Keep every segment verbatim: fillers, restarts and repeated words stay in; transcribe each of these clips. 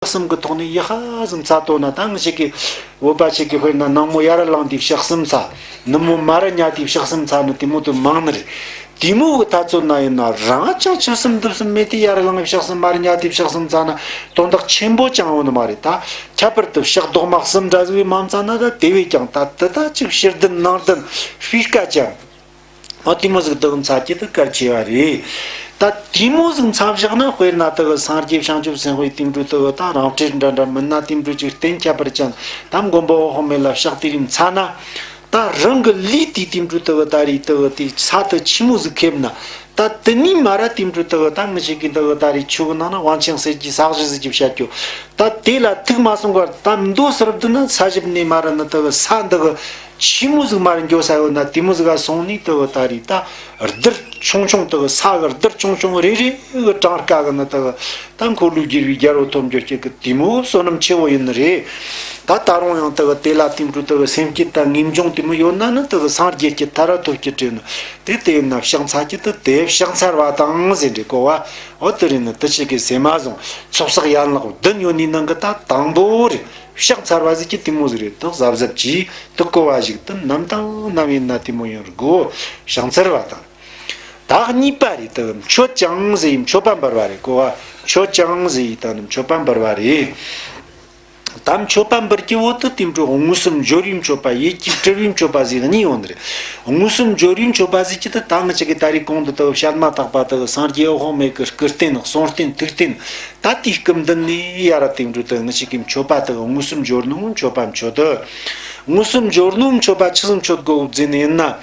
གསུམ་གི་ཐོག་ནས་ཡག་པ་ཟིག་འཚོལ་ཐུབ་ན། ད་ངེད་ཅག་གི་བོད་པ་ཅིག་གི་དཔེར་ན་ནངས་མོ་ཡར་ལངས་དུས་ཕྱག་གསུམ་འཚོལ། ནུབ་མོ་མར་ཉལ་དུས་ཕྱག་གསུམ་འཚོལ་ནི་དེ་མོ་དེ་མང་ནི་རེད། དེ་མོ་གི་ཐག་ཚོད་ན་ཡིན་ན་རང་ཅང་ཆུ་གསུམ་འདུག་གསུམ་མེད་དུས་ཡར་ལངས་ཕྱག་གསུམ་མར་ཉལ་དུས་ཕྱག་གསུམ་འཚོལ་ན་དོན་དག་ཆེན་པོ་ཅང་ཡོད་ནི་མ་རེད། ད་ཁྱད་པར་དུ་ཕྱག་རྡོག་མ་གསུམ་འདྲ་ཟིག་མ་འཚོལ་ན། ད་དེ་བས་ཀྱང་ད་དེ་ད་ཅིག་ཕྱི་བདུན་ནང་བདུན་སྤུས་ཀ་ཅན། ཨ་དེ་མོ་ཟིག་དག་འཚོལ་རྒྱུ་དེ་གལ་ཆེ་བ་རེད། ད་དེ་མོ་ཟིག་འཚོལ་བཞག་ན། དཔེར་ན་དག་སངས་རྒྱས་བྱང་ཆུབ་སེམས་དཔའི་དེ་འདྲ་དག་ད་རང་འཁྲིད་འདྲ་འདྲ་མིན་ན། དེ་འདྲ་ཅིག་གཏན་ཁྱད་པར་ཅན་ད་མགོན་པོ་འོད་དཔག་མེད་ལ་ཕྱག་དེ་རིགས་འཚོལ་ན། ད་རང་གི་ལུས་དེ་དེ་འདྲ་དག་ད་རེས་དག་དེ་ས་དེ་ཆི་མོ་ཟིག་ཁེབས་ན། ད་དེ་ནས་མར་དེ་འདྲ་དག་ད་ངེད་ཅག་གི་དག་ད་རེས་ཆོས་གི་ནང་ན་དབང་ཆེན་གསེར་གྱི་ས་གཞི་ཟེར་གྱི་བཤད་རྒྱུ། ད་དེ་ལ་ཐུག་མ་སོང་བར་ད་མདོ་སར་བསྡུ་ན་ས་ཞབས་ནས་མར་ནི་དག་ས་འདི་ཆི་མོ་ཟིག་མར་འགྱོ་ས་ཡོད་ན། དེ་མོ་ཟིག་ག་སོང་ནས་དག་ད་རེས་ད་རྡུལ་ཆུང་ཆུང་དག་ས་གི་རྡུལ་ཆུང་ཆུང་རེ་རེ་གི་གྲངས་ཀ་གི་ནི་དག་ད་འཁོར་ལོས་སྒྱུར་བའི་རྒྱལ་པོ་ཐོབ་འགྱོ་རྒྱུ་གི་དེ་མོ་བསོད་ནམས་ཆེ་བོ་ཡིན་ནི་རེད། ད་ད་རུང་ཡང་དག་དེ་ལ་དེ་འདྲ་དག་སེམས་བསྐྱེད་དང་ངེས་འབྱུང་དེ་མོ་ཡོད་ན་ནི་དག་སངས་རྒྱས་ཀྱི་མཐར་ཐུག་གི་དྲིན་ནི་དེ། དེ་ཡིན་ན་ཕྱག་འཚལ་རྒྱུ་དེ་དེ་ཕྱག་འཚལ་བ་དང་ཟེར་འདྲ་གོ་བ། འོ་དེ་རེད་ནི་དེ་ཅིག་གི་ཟེར་མ་བཟུང་ཚོགས་བསགས་ཡན་ལག་བདུན་ཡོད་ནི་ནང་གི་ད་དང་པོ་རེད། ཕྱག་འཚལ་བ་ཟེར་གྱི་དེ་མོ་ཟིག་རེད། དེ་གཟབ་གཟབ་གྱིས་དེ་གོ་བ་ཞིག་དེ་ནམ་དང་ནམ་ཡིན་ན་དེ་མོ་ཡོང་དགོས། ཕྱག་འཚལ་བ་དང་། ད་གཉིས་པ་རེད། དེ་མཆོད་ཅིང་ཟེར་ཡི་མཆོད་པ་འབུལ་བ་རེད་གོ་བ། མཆོད་ཅིང་ཟེར་ཡི་ད་ནི་མཆོད་པ་འབུལ་བ་རེད། ད་མཆོད་པ་འབུལ་གྱི་འོག་ཏུ་དེ་འདྲ་མངོན་སུམ་སྦྱོར་བའི་མཆོད་པ། ཡིད་ཀྱིས་སྤྲུལ་བའི་མཆོད་པ་ཟེར་གཉིས་ཡོད་ནི་རེད། མངོན་སུམ་སྦྱོར་བའི་མཆོད་པ་ཟེར་གྱི་དེ་ད་ངེད་ཅག་གི་ད་རེས་གོང་དུ་དག་བཤད་མ་ཐག་པ་དག་སངས་རྒྱས་འོད་དཔག་མེད་ཀྱི་སྐུ་རྟེན་གསུང་རྟེན་ཐུགས་རྟེན། ད་དེའི་སྐུ་མདུན་ནས་ཡར་དེ་འདྲ་དག་ངེད་ཅག་གི་མཆོད་པ་དག་མངོན་སུམ་སྦྱོར་ནོ་མཆོད་པ་མཆོད་དོ། མངོན་སུམ་སྦྱོར་ནོ་མཆོད་པ་ཆི་ཟིག་མཆོད་དགོས་ཟེར་ནི་ཡིན་ན།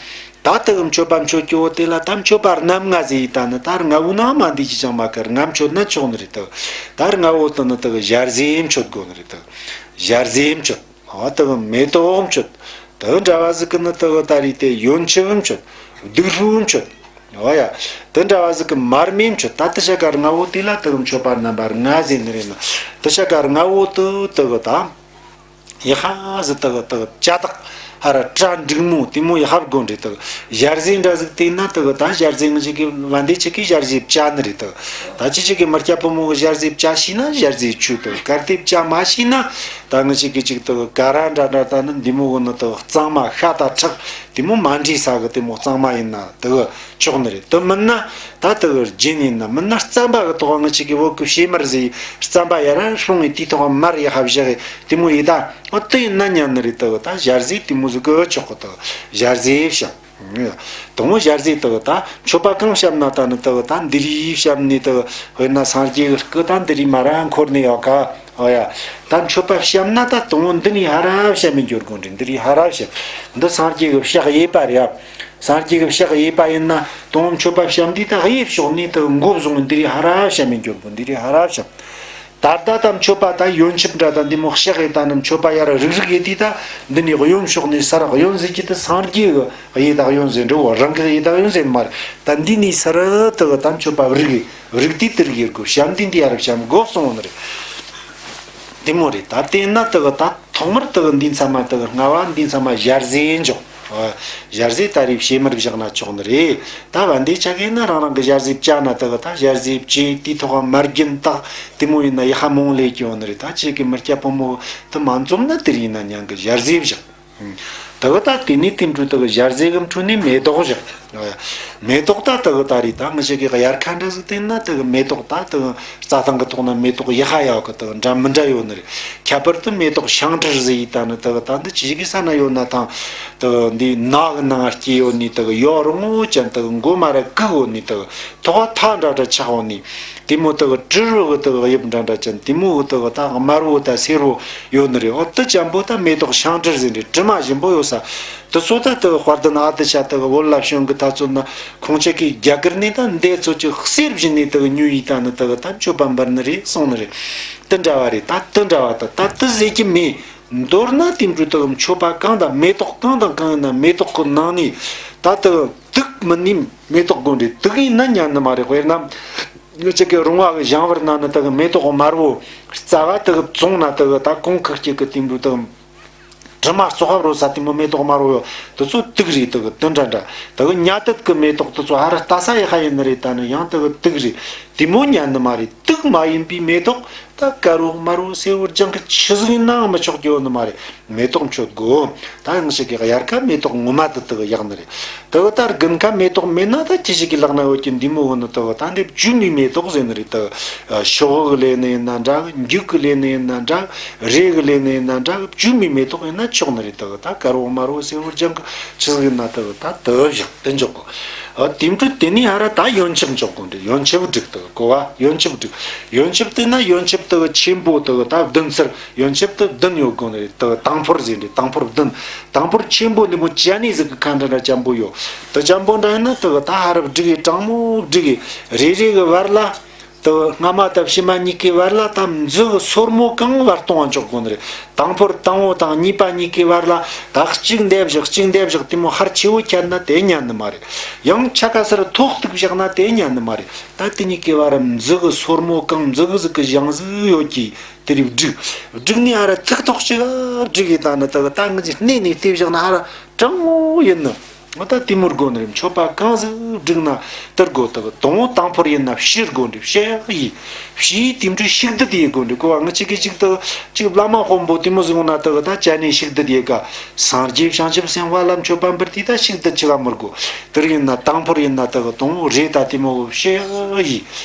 ད་དག་མཆོད་པ་མཆོད་ཀྱི་འོག་དེ་ལ་ད་མཆོད་པ་རྣམ་ལྔ་ཟེར་ཡི་ད་ནི། ད་ལྔ་བོ་ནང་མ་འདི་ཅི་ཅང་མ་ཁར་ལྔ་མཆོད་ན་ཆོག་ནི་རེད་དོ། ད་ལྔ་བོ་དེ་ནི་དག་ཞལ་ཟས་མཆོད་དགོས་ནི་རེད་དོ། ཞལ་ཟས་མཆོད། འོ་དག་མེ་ཏོག་མཆོད། དེ་འདྲ་བ་ཟིག་གི་ནི་དག་ད་རེས་དེ་ཡོན་ཆབ་མཆོད། བདུག་སྤོས་མཆོད། འོ་ཡ། དེ་འདྲ་བ་ཟིག་གི་མར་མེ་མཆོད། ད་དེ་ཆ་ག་ལྔ་བོ་དེ་ལ་དག་མཆོད་པ་རྣམ་པ་ལྔ་ཟེར་ནི་རེད་ན། དེ་ཆ་ག་ལྔ་བོ་དེ་དག་ད། ཡ་ཧ་ཟི་དག་དག་བྱ་དག་ཧ་ར་བྱ་འབྲུག་མོ་དེ་མོ་ཡ་ཧ་དགོས་འདྲི་དག། ཞལ་ཟས་འདྲ་ཟིག་བསྟན་ན་དག་ད་ཞལ་ཟས་ང་ཅག་གི་བན་དེ་ཆ་གི་ཞལ་ཟས་བྱ་ནི་རེད་དག། ད་ཅི་ཅག་གི་མི་སྐྱ་ཕོ་མོ་གི་ཞལ་ཟས་བྱ་ཤེས་ན་ཞལ་ཟས་ཆུ་དག། གལ་ཏེ་བྱ་མ་ཤེས་ན་ད་ང་ཅག་གི་ཅིག་དག་ག་ར་འདྲ་འདྲ་ད་ནི་འདི་མོ་གི་ནི་དག་གཙང་མ་ཤ་དང་ཁྲག་དེ་མོ་མ་འདྲེས་ས་གི་དེ་མོ་གཙང་མ་ཡིན་ན་དག་ཆོག་ནི་རེད། དེ་མིན་ན་ད་དེ་གི་རྒྱན་ཡིན་ན། མིན་ན་རྩམ་པ་གི་ཐོག་ང་ཅག་གི་བོད་གི་ཕྱེ་མར་ཟེར་རྩམ་པ་ཡ་ར་སྲུང་བའི་དེའི་ཐོག་མར་ཡ་ཧ་བཞག་གི་དེ་མོ་ཡི་ད། འོ་དེ་ཡིན་ན་ཉན་ནི་རེད་དེ་གི། ད་ཞལ་ཟས་དེ་མོ་ཟིག་གི་ཆོག་གི་དེ་གི་ཞལ་ཟས་བཤམས། དེ་མོ་ཞལ་ཟས་དེ་གི་ད་མཆོད་པ་གང་བཤམས་ན་ད་ནི་དེ་གི་ད་འདི་རིགས་བཤམས་ནས་དེ་གི་དཔེར་ན་སངས་རྒྱས་གི་སྐུ་ད་འདི་རིགས་མར་འཁོར་ནས་ཡོད་ག། འོ་ཡ། ད་མཆོད་པ་བཤམས་ན་ད་དེ་མོ་འདི་ནས་ཧ་ར་བཤམས་མི་འགྱུར་དགོས་འདྲི། འདི་རིགས་ཧ་ར་བཤམས། འདི་སངས་རྒྱས་གི་ཕྱག་གཡས་པ་རེད་ཡ། སངས་རྒྱས་ཀྱི་ཕྱག་གཡས་པ་ཡིན་ན་དང་པོ་མཆོད་པ་བཤམས་དུས་ད་གཡས་ཕྱོགས་ནས་ད་མགོ་བཟུང་འདི་རིགས་ཧ་ར་བཤམས་མི་འགྱུར་དགོས། འདི་རིགས་ཧ་ར་བཤམས། ད་ལྟ་ད་མཆོད་པ་ད་ཡོན་ཆབ་འདྲ་ད་འདི་མོ་ཕྱག་གཡས་ད་ནི་མཆོད་པ་ཡར་རིག་རིག་ཡེ་དུས་ད་འདི་ནས་གཡོན་ཕྱོགས་ནས་སར། གཡོན་ཟེར་གྱི་ད་སངས་རྒྱས་ཀྱི་གཡས་ད་གཡོན་ཟེར་འགྲོ་བ། རང་གི་གཡས་ད་གཡོན་ཟེར་མ་རེད། ད་འདི་ནས་སར་ད་ད་མཆོད་པ་རིག་རིག་དུས་དེ་རིག་ཡེ་དགོས། བཤམས་དུས་འདི་ཡར་བཤམས་དགོས་གསུངས་ནི་རེད། དེ་མོ་རེད། ད་དེ་ན་ད་ད་ཐོག་མར་ད་འདི་ཚང་མ་ད་ལྔ་བ་འདི་ཚང་མ་ཞལ་ཟས་འཇོག། ཞལ་ཟས་ད་རེས་ཕྱེ་མར་བཞག་ན་ཆོག་ནི་རེད། ད་བན་དེ་ཆ་གི་ན་རང་རང་གི་ཞལ་ཟས་བཅག་ན་ད་ད་ཞལ་ཟས་བཅད་དེའི་ཐོག་མར་རྒྱན་བཏགས། དེ་མོ་ཡིན་ན་ཡ་ཧ་མོང་ལེ་གི་ཡོང་ནི་རེད། ད་ཅིག་གི་མི་སྐྱ་ཕོ་མོ་ད་མ་འཛོམས་ན་དེ་རིགས་ཡིན་ན་ཉན་གི་ཞལ་ཟས་བཞག། ད་ད་དེ་ནས་དེ་འཕྲོ་ད་ཞལ་ཟས་གི་འཕྲོ་ནས་མེ་ཏོག་བཞག། མེ་ཏོག་ད་ད་ད་རེས་ད་ང་ཅག་གི་དབྱར་ཁ་འདྲ་ཟིག་བསྟན་ན་ད་མེ་ཏོག་ད་ད་རྩྭ་ཐང་གི་ཐོག་ན་མེ་ཏོག་ཡ་ཧ་ཡག་གི་ད་འདྲ་མི་འདྲ་ཡོད་ནི་རེད། ཁྱད་པར་དུ་མེ་ཏོག་ཤིང་ཏྲིར་ཟེར་ཡི་ད་ནི་ད་ད་འདི་ཅི་ཞིག་གི་ས་ན་ཡོད་ན་ཐང་། ད་འདི་ནགས་གི་ནང་སྐྱེས་ཡོད་ནི་ད་ཡོག་རི་ངོ་ཅན་ད་མགོ་མ་ར་ཀི་ཡོད་ནི་ད་ཐོག་ཐག་འདྲ་འདྲ་ཆགས་ཡོད་ནི། དེ་མོ་ད་གི་དྲི་རོ་གི་ད་གི་དབྱིབས་འདྲ་འདྲ་ཅན་དེ་མོ་གི་ད་གི་ད་དམར་བོ་ད་སེར་བོ་ཡོད་ནི་རེད། འོ་དེ་ཅན་པོ་ད་མེ་ཏོག་ཤིང་ཏྲིར་ཟེར་ནི་རེད། དྲི་མ་ཞིམ་པོ་ཡོད་ས་དེ་ཚོ་ད་ད་གི་དཔལ་ལྡན་ཨ་ཏི་ཤ་ད་གི་བོད་ལ་བྱོན་གི་ད་ཚོད་ན་ཁོང་ཅག་གི་རྒྱ་གར་ནས་ད་འདི་ཚོ་ཅིག་གསེར་བཞིན་ནས་ད་གི་ཉོས་ཡི་ད་ནི་ད་གི་ད་མཆོད་པ་འབུལ་ནི་རེད་གསུངས་ནི་རེད། དེ་འདྲ་བ་རེད། ད་དེ་འདྲ་བ་ད་ད་དེ་ཟེར་གི་མེད། མདོར་ན་དེ་འཕྲོ་ད་གི་མཆོད་པ་གང་དང་མེ་ཏོག་གང་དང་གང་ཡིན་ན་མེ་ཏོག་གི་ནང་ནས་ད་ད་གི་དུག་མིན་ནི་མེ་ཏོག་དགོས་འདྲི། དུག་ཡིན་ན་ཉན་ནི་མ་རེད། དཔེར་ན་ང་ཅག་གི་རོང་བ་གི་ཞིང་བར་ན་ནི་ད་གི་མེ་ཏོག་དམར་བོ་རྩ་བ་ད་གི་བཙོངས་ན་ད་གི་ད་གོང་ཁུག་ཅིག་གི་དེ་འཕྲོ་ད་གི་དྲི་མ་བཙོག་པ་རོ་ས་དེ་མོ་མེ་ཏོག་དམར་བོ་ཡོད། དེ་ཚོ་དུག་རེད། ད་གི་དེ་འདྲ་འདྲ་ད་གི་ཉ་དུད་གི་མེ་ཏོག་དེ་ཚོ་ཧ་ར་ལྟ་ས་ཡ་ཧ་ཡིན་ནི་རེད། ད་ནི་ཡང་ད་གི་དུག་རེད། དེ་མོ་ཉན་ནི་མ་རེད། དུག་མ་ཡིན་པའི་མེ་ཏོག་ད་དཀར་བོ་དམར་བོ་སེར་བོ་ལྗང་ཁུ་ཆི་ཟིག་ཡིན་ནའང་མི་ཆོག་རྒྱུ་ནི་མ་རེད། མེ་ཏོག་མཆོད་དགོ། ད་ཡང་ཞིག་གི་དབྱར་ཁ་མེ་ཏོག་ངོ་མ་དེ་དག་ཡག་ནི་རེད། དེ་གི་ད་དགུན་ཁ་མེ་ཏོག་མེད་ན་ད་ཅི་ཞིག་གི་ལག་ན་ཡོད་ཀྱི་འདི་མོ་བོ་ནི་དེ་གི་ད་འདི་བཅུད་མའི་མེ་ཏོག་ཟེར་ནི་རེད། དེ་གི་ཤོག་གི་ལས་ནི་ཡིན་ན་འདྲ་གི། མཇུག་གི་ལས་ནི་ཡིན་ན་འདྲ་གི། རས་གི་ལས་ནི་ཡིན་ན་འདྲ་གི། བཅུད་མའི་མེ་ཏོག་ཡིན་ན་ཆོག་ནི་རེད། དེ་གི་ད་དཀར་བོ་དམར་བོ་སེར་བོ་ལྗང་ཁུ་ཆི་ཟིག་ཡིན་ན་དེ་གི་ད་དེ་བཞག་དེ་འཇོག་གོ། ཨ་དེ་འཕྲོ་དེ་ནས་ཧ་ར་ད་ཡོན་ཆབ་འཇོག་དགོ་འདྲ། ཡོན་ཆབ་སྒྲིག་དེ་གི་གོ་བ། ཡོན་ཆབ་སྒྲིག། ཡོན་ཆབ་དེ་ན་ཡོན་ཆབ་དེ་གི་ཆེན་པོ་དེ་གི་ད་བདུན་ཚར། ཡོན་ཆབ་དེ་བདུན་ཡོད་དགོ་ནི་རེད། དེ་གི་དང་ཕོར་ཟེར་འདྲ། དང་ཕོར་བདུན། དང་ཕོར་ཆེན་པོ་འདི་མོ་ཅ་ནི་ཟིག་གི་ཁ་འདྲ་འདྲ་ཅན་པོ་ཡོད། དེ་ཅན་པོ་འདྲ་ཡིན་ན་དེ་གི་ད་ཧ་ར་སྒྲིག་གི། དྲང་མོ་སྒྲིག་གི། རེ་རེ་གི་བར་ལ་དེ་གི་སྔ་མ་དང་ཕྱི་མ་གཉིས་ཀའི་བར་ལ་ད་མཛུ་གུ་སོར་མོ་གང་བར་གཏོང་བ་འཇོག་དགོ་ནི་རེད། དང་ཕོར་དང་པོ་དང་གཉིས་པ་གཉིས་ཀའི་བར་ལ་ད་གཅིག་འདེབས་བཞག་གཅིག་འདེབས་བཞག་དེ་མོ་ཧར་ཆེ་བོ་ཁྱེར་ན་དེ་ཉན་ནི་མ་རེད། ཡང་ཆ་ག་སར་ཐོག་གཏུག་བཞག་ན་དེ་ཉན་ནི་མ་རེད། ད་དེ་གཉིས་ཀའི་བར་མཛུ་གུ་སོར་མོ་གང་མཛུ་གུ་ཟིག་གི་བཞེངས་ཟིག་ཡོད་ཀྱི། དེ་རིགས་བསྒྲིགས། བསྒྲིགས་ནས་ཧ་ར་ཚིག་ཐོག་ཅིག་བསྒྲིགས་ཡི། ད་ནི་དེ་གི་ད་ངི་ཅིག་སྣེ་ནས་བལྟས་བཞག་ན་ཧ་ར་དྲང་མོ་ཡིན་ནི། ང་ད་དེ་མོ་དགོ་ནི་རེད། མཆོད་པ་གང་ཟིག་བསྒྲིགས་ན་དེར་དགོ། དེ་གི་དང་པོ་དང་ཕོར་ཡིན་ན་ཕྱི་དགོ་འདྲ། ཕྱི་ཡི་ཕྱིའི་དེ་འཕྲོ་ཕྱི་བདུད་ཡེ་དགོ་འདྲ་གོ་བ། ངི་ཅིག་གི་ཅིག་དེ་གི་ཅིག་བླ་མ་དཔོན་པོ་དེ་མོ་ཟིག་ཡོང་ན་དེ་གི་ད་ཅ་ནི་ཕྱི་བདུད་ཡེ་ག། སངས་རྒྱས་བྱང་ཆུབ་སེམས་དཔའ་ལ་མཆོད་པ་འབུལ་དུས་ད་ཕྱི་བདུད་ཅི་ག་མི་དགོ། དེར་ཡིན་ན་དང་ཕོར་ཡིན་ན་དེ་གི་དང་པོ་རེད། ད་དེ་མོ་ཕྱི་ཡི་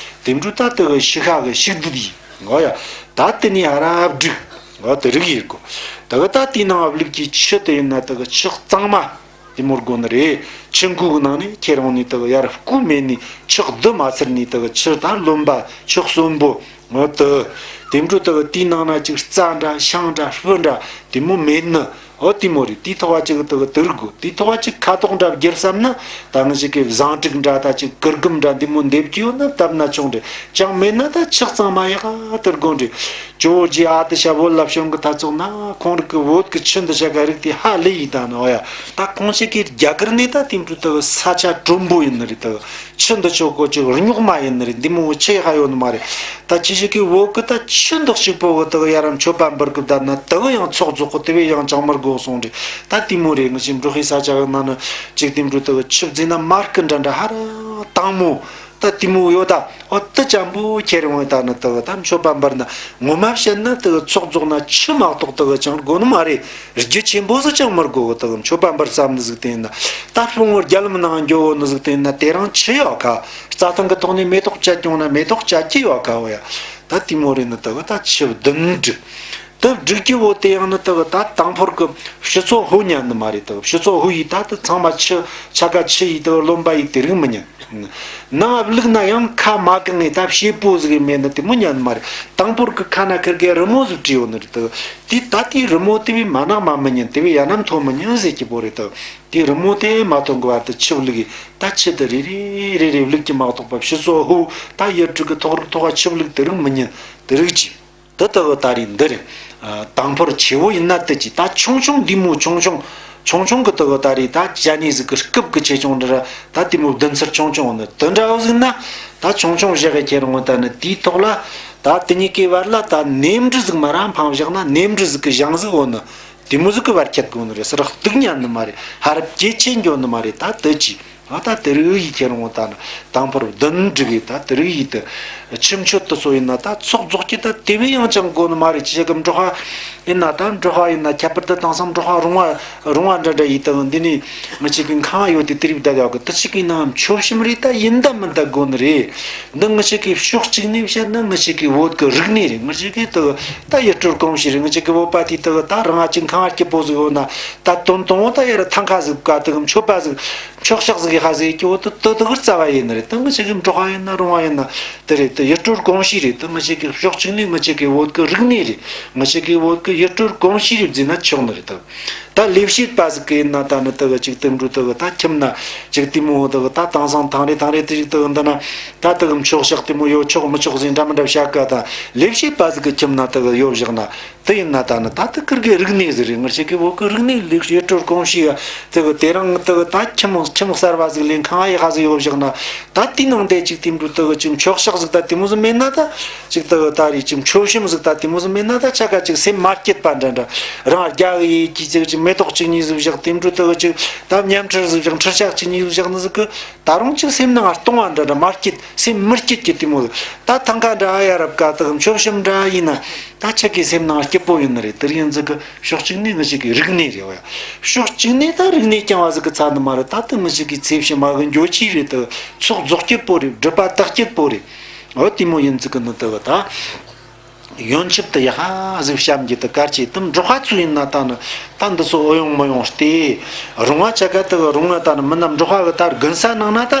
དེ་འཕྲོ་ད་དེ་གི་ཕྱི་ཁ་གི་ཕྱི་བདུད་ཡེ། འོ་ཡ། ད་དེ་ནས་ཧ་ར་བསྒྲིགས། འོ་དེ་རིགས་ཡེ་དགོ། དེ་གི་ད་དེའི་ནང་བླུགས་ཀྱི་ཆུ་དེ་ཡིན་ན་དེ་གི་ཆུ་གཙང་མ་དེ་མོ་དགོ་ནི་རེད། ཆུ་མགོ་གི་ནང་ནས་ཁྱེར་འོང་ནས་དེ་གི་ཡར་བསྐོལ་མེད་ནས་ཆུ་བདུད་མ་ཚར་ནས་དེ་གི་ཆུ་ད་རློན་པ་ཆུ་གསོན་པོ། འོ་དེ། དེ་འཕྲོ་དེ་གི་དེའི་ནང་ན་ཅིག་རྩྭ་འདྲ་ཤིང་འདྲ་སྤུ་འདྲ་དེ་མོ་མེད་ནི། འོ་དེ་མོ་རེད། དེའི་ཐོག་བ་ཅིག་དེ་གི་དེ་རིགས་དགོ། དེའི་ཐོག་བ་ཅིག་ཁ་དོག་འདྲ་བསྒྱུར་བསམ་ན་ད་ངི་ཅིག་གི་བཟང་དྲུག་འདྲ་ད་ཅིག་གུར་གུམ་འདྲ་འདི་མོ་འདེབས་ཀྱི་ཡོད་ན་བཏབ་ན་ཆོག་འདྲ། ཅང་མེད་ན་ད་ཆུ་གཙང་མ་ཡག་ག་དེར་དགོ་འདྲ། ཇོ་བོ་རྗེ་ཨ་ཏི་ཤ་བོད་ལ་བྱོན་གི་ཐ་ཚོགས་ན་ཁོང་རིགས་ཀྱི་བོད་ཀྱི་ཆུ་འདི་ཆ་ག་རིགས་དེ་ཧ་ལས་ཡི་ད་ནི། འོ་ཡ། ད་ཁོང་ཅག་གི་རྒྱ་གར་ནས་ད་དེ་འཕྲོ་དེ་གི་ས་ཆ་དྲོན་པོ་ཡིན་ནི་རེད། དེ་གི་ཆུ་འདི་ཆོ་གོ་ཅིག་རྙོག་མ་ཡིན་ནི་རེད། འདི་མོ་ཆེ་ཧ་ཡོད་ནི་མ་རེད། ད་ཁྱེད་ཅག་གི་བོད་ཀྱི་ད་ཆུ་འདི་གཅིག་པོ་གི་དེ་གི་ཡ་ར་མཆོད་པ་འབུལ་གི་བསྡད་ན་དེ་གི་ཡང་ཚོགས་རྫོགས་གི། དེ་བས་ཡང་ཅང་མི་དགོ་གསུངས་རེད། ད་དེ་མོ་རེད། ངི་ཅིག་འབྲོག་པའི་ས་ཆ་གི་ནང་ནི་ཅིག་དེ་འཕྲོ་དེ་གི་ཆུ་བརྫིས་ན་མར་སྐུ་འདྲ་འདྲ་ཧ་ར་དྭངས་མོ། ད་དེ་མོ་ཡོད་ད། འོ་དེ་ཅན་པོ་ཁྱེར་འོང་ད་ནི་དེ་གི་ད་མཆོད་པ་འབུལ་ན་ངོ་མ་བཤད་ན་དེ་གི་ཚོགས་རྫོགས་ན་ཆུ་མ་གཏོགས་དེ་གི་ཅང་དགོ་ནི་མ་རེད། རྒྱུ་ཆེན་པོ་ཟིག་ཅང་མི་དགོ་གི། དེ་གི་མཆོད་པ་འབུལ་བསམ་ནི་ཟིག་དེ་ཡིན་ན། ད་སྤོང་བོ་རྒྱ་ལམ་ནང་འགྱོ་བོ་ནི་ཟིག་དེ་ཡིན་ན་དེ་རིང་ཆུ་ཡོད་ག། རྩྭ་ཐང་གི་ཐོག་ནས་མེ་ཏོག་བཅད་བྱུང་ན་མེ་ཏོག་བཅད་ཀྱི་ཡོད་ག། འོ་ཡ། ད་དེ་མོ་རེད་ནི་དེ་གི་ད་ཆུ་བདུན་བསྒྲིགས། དེ་བསྒྲིགས་ཀྱི་བོ་དེ་ཡང་ནི་དེ་གི་ད་དང་ཕོར་གི་ཕྱི་ཚོ་ཧུ་ཉན་ནི་མ་རེད། དེ་གི་ཕྱི་ཚོ་ཧུ་ཡི་ད་དེ་ཚང་མ་ཆུ་ཆ་ག་ཆུ་ཡི་དེ་གི་རློན་པ་ཡི་དེ་རིགས་མི་ཉན། ནང་བླུགས་ན་ཡང་ཁ་མ་གང་ངེ་ད་ཕྱེ་པོ་ཟིག་མེད་ན་དེ་མོ་ཉན་ནི་མ་རེད། དང་ཕོར་གི་ཁ་ན་ཁིར་གི་རི་མོ་ཟིག་བྲིས་ཡོད་ནི་རེད། དེ་དེ་ད་དེ་རི་མོ་དེ་བས་མ་ནག་མ་མི་ཉན། དེ་བས་ཡ་ནམ་ཐོ་མི་ཉན་ཟེར་གྱི་བོ་རེད། དེ་དེ་རི་མོ་དེ་མ་ཐོན་གི་བར་དུ་ཆུ་བླུགས་ཡི་ད་ཆུ་དེ་རེ་རེ་རེ་རེ་བླུགས་ཀྱི་མ་གཏོགས་པ་ཕྱི་ཚོ་ཧུ་ད་ཡུལ་གྲུ་གི་ཐོག་རིགས་ཐོག་ཆུ་བླུགས་དེ་རིགས་མི་ཉན། དེ་རིགས་ཀྱི། དེ་ལྟ་བུ་ད་རེས་འདི་རེད། ཨ། དང་ཕོར་ཆེ་བོ་ཡིན་ན་དེ་ཅི། ད་ཆུང་ཆུང་འདི་མོ་ཆུང་ཆུང་། ཆུང་ཆུང་གི་ལྟ་བུ་ད་རེས་ད་ཅ་ནི་ཟིག་གི་སྐུབ་གི་ཆེ་ཆུང་འདྲ་ར། ད་དེ་མོ་བདུན་ཚར་ཆུང་ཆུང་འོ་ནི་དེ་འདྲ་བོ་ཟིག་ན། ད་ཆུང་ཆུང་བཞག་གི་ཁྱེར་འོང་ད་ནི་དེའི་ཐོག་ལ། ད་དེ་གཉིས་ཀའི་བར་ལ་ད་ནེམ་འབྲུ་ཟིག་མ་ར་འཕངས་བཞག་ན་ནེམ་འབྲུ་ཟིག་གི་ཞང་ཟིག་འོ་ནི། དེ་མོ་ཟིག་གི་བར་ཁྱད་དགོས་ནི་རེད། སྲ་སྡུག་ཉན་ནི་མ་རེད། ཧར་སྐྱེ་ཆེན་འགྱོ་ནི་མ་རེད། ད་དེ་ཅི། ང་ད་དེ་རིགས་ཡི་ཁྱེར་འོང་ད་ནི་དང་ཕོར་བདུན་བསྒྲིགས་ཡི། ད་དེ་རིགས་ཡི་དེ་ཆུ་མཆོད་དུ་སོ་ཡིན་ན་ད་ཚོགས་རྫོགས་ཀྱི་ད་དེ་བས་ཡང་ཅང་དགོས་ནི་མ་རེད། ཅི་བྱེད་གི་འབྲོག་པ་ཡིན་ན་ད་འབྲོག་པ་ཡིན་ན་ཁྱད་པར་དུ་དེང་སང་འབྲོག་པ་རོང་བ་རོང་བ་འདྲ་འདྲ་ཡི་ད་འདི་ནི་ང་ཅག་གི་ཁང་ཡོད་དེ་དེ་རིགས་བསྡད་ཡོད་གི། དེ་ཅིག་གི་ནང་མཆོད་བཤམས་རེད། ད་ཡིན་ད་མིན་ད་དགོས་ནི་རེད། འདི་ང་ཅག་གི་ཕྱོགས་གཅིག་ནས་བཤད་ན་ང་ཅག་གི་བོད་གི་རིག་གནས་རེད། ང་ཅག་གི་ད་ད་ཡུལ་སྲོལ་གོམས་གཤིས་རེད། ང་ཅག་གི་བོད་པ་དེ་ད་ད་རང་ང་ཅིག་ཁང་སྐྱིད་པོ་ཟིག་ཡོད་ན། ད་དོན་དང་པོ་ད་ཡར་ཐང་ཁ་ཟིག་ག་དེ་གི་མཆོད་པ་ཟིག་མཆོད་ཤག་ཟིག་གི་ཧ་ཟིག་གི་འོ་དེ་དེ་དེ་གི་རྩ་བ་ཡིན་ནི་རེད། ད་ང་ཅག་གི་འབྲོག་པ་ཡིན་ན་རོང་བ་ཡིན་ན་དེ་རེད། དེ་ཡུལ་སྲོལ་གོམས་གཤིས་རེད། དེ་ང་ཅག་གི་ཕྱོགས་གཅིག་ནས་ང་ཅག་གི་བོད་གི་རིག་གནས་རེད། ང་ཅག་གི་བོད་གི་ཡུལ་སྲོལ་གོམས་གཤིས་རེད་བརྩིས་ན་ཆོག་ནི་རེད། ད་ད་ལས་བྱེད་པ་ཟིག་གི་ཡིན་ན་ད་ནི་དེ་གི་ཅིག་དེ་འགྲོ་དེ་གི་ད་ཁྱིམ་ན་ཅིག་དེ་མོ་དེ་གི་ད་དེང་སང་ཐང་རེ་ཐང་རེ་དེ་ཅིག་དེ་གི་འདི་ན་ད་དེ་གི་མཆོད་ཤག་དེ་མོ་ཡོད་ཆོག་མི་ཆོག་ཟིག་འདྲ་མི་འདྲ་བཤད་ག། ད་ལས་བྱེད་པ་ཟིག་གི་ཁྱིམ་ན་དེ་གི་ཡོད་བཞག་ན། དེ་ཡིན་ན་ད་ནི་ད་དེ་ཀིར་གི་རིག་གནས་ཟིག་རེད། ང་ཅག་གི་བོད་ཀྱི་རིག་གནས་ལུགས་ཡུལ་སྲོལ་གོམས་གཤིས་ཡ་དེ་གི་དེ་རིང་དེ་གི་ད་ཁྱིམ་ཁྱིམ་གསར་བ་ཟིག་ལས་ཁང་ཡག་པ་ཟིག་ཡོད་བཞག་ན། ད་དེའི་ནང་དེ་ཅིག་དེ་འདྲ་དེ་གི་ཅིག་མཆོད་ཤག་ཟིག་ད་དེ་མོ་ཟིག་མེད་ན། ད་ཅིག་དེ་གི་ད་རེས་ཅིག་མཆོད་བཤམས་ཟིག་ད་དེ་མོ་ཟིག་མེད་ན། ད་ཆ་ག་ཅིག་སེམས་མ་སྐྱིད་པ་འདྲ་འདྲ། རང་རྒྱ་གི་ཡི་གེ་ཅིག་ཅིག་མེ་ཏོག་ཅིག་གཉིས་ཟིག་བཞག་དེ་འདྲ་དེ་གི་ཅིག་ད་བརྙན་འཕྲིན་ཟིག་བཞག་འཕྲུལ་ཆས་ཅིག་གཉིས་ཟིག་བཞག་ནི་ཟིག་གི། ད་རུང་ཅིག་སེམས་ནང་སྟོང་བ་འདྲ་འདྲ་མ་སྐྱིད། སེམས་མི་སྐྱིད་ཀྱི་དེ་མོ། ད་ཐང་ཀ་འདྲ་ཡ་རབ་ཀ་དག་མཆོད་བཤམས་འདྲ་ཡིན་ན། ད་ཆ་གི་སེམས་ནང་སྐྱིད་པོ་ཡིན་ནི་རེད། དེར་ཡིན་ཟིག་གི་ཕྱོགས་གཅིག་ནས་ང་ཅག་གི་རིག་གནས་རེད་བ། ཕྱོགས་གཅིག་ནས་ད་རིག་གནས་རྐྱང་བ་ཟིག་གི་ཚ་ནི་མ་རེད། ད་དེ་ང་ཅག་གི་ཚེ་ཕྱི་མ་གི་འགྱོ་ཆས་རེད། དེ་ཚོགས་རྫོགས་སྐྱིད་པོ་རེད། སྒྲུབ་པ་དག་སྐྱིད་པོ་རེད། འོ་དེ་མོ་ཡིན་ཟིག་གི་ནི་དེ་བ་ད། ཡོན་ཆབ་དེ་ཡག་པ་ཟིག་བཤམས་རྒྱུ་དེ་གལ་ཆེ། དེ་འབྲོག་པ་ཚོ་ཡིན་ན་ད་ནི་ད་འདི་ཚོ་ཨོ་ཡོང་མི་ཡོང་སྟེ། རུང་བ་ཆ་ག་དེ་གི་རུང་བ་ད་ནི་མི་སྣ་འབྲོག་པ་གི་ད་དགུན་ས་ནང་ན་ད་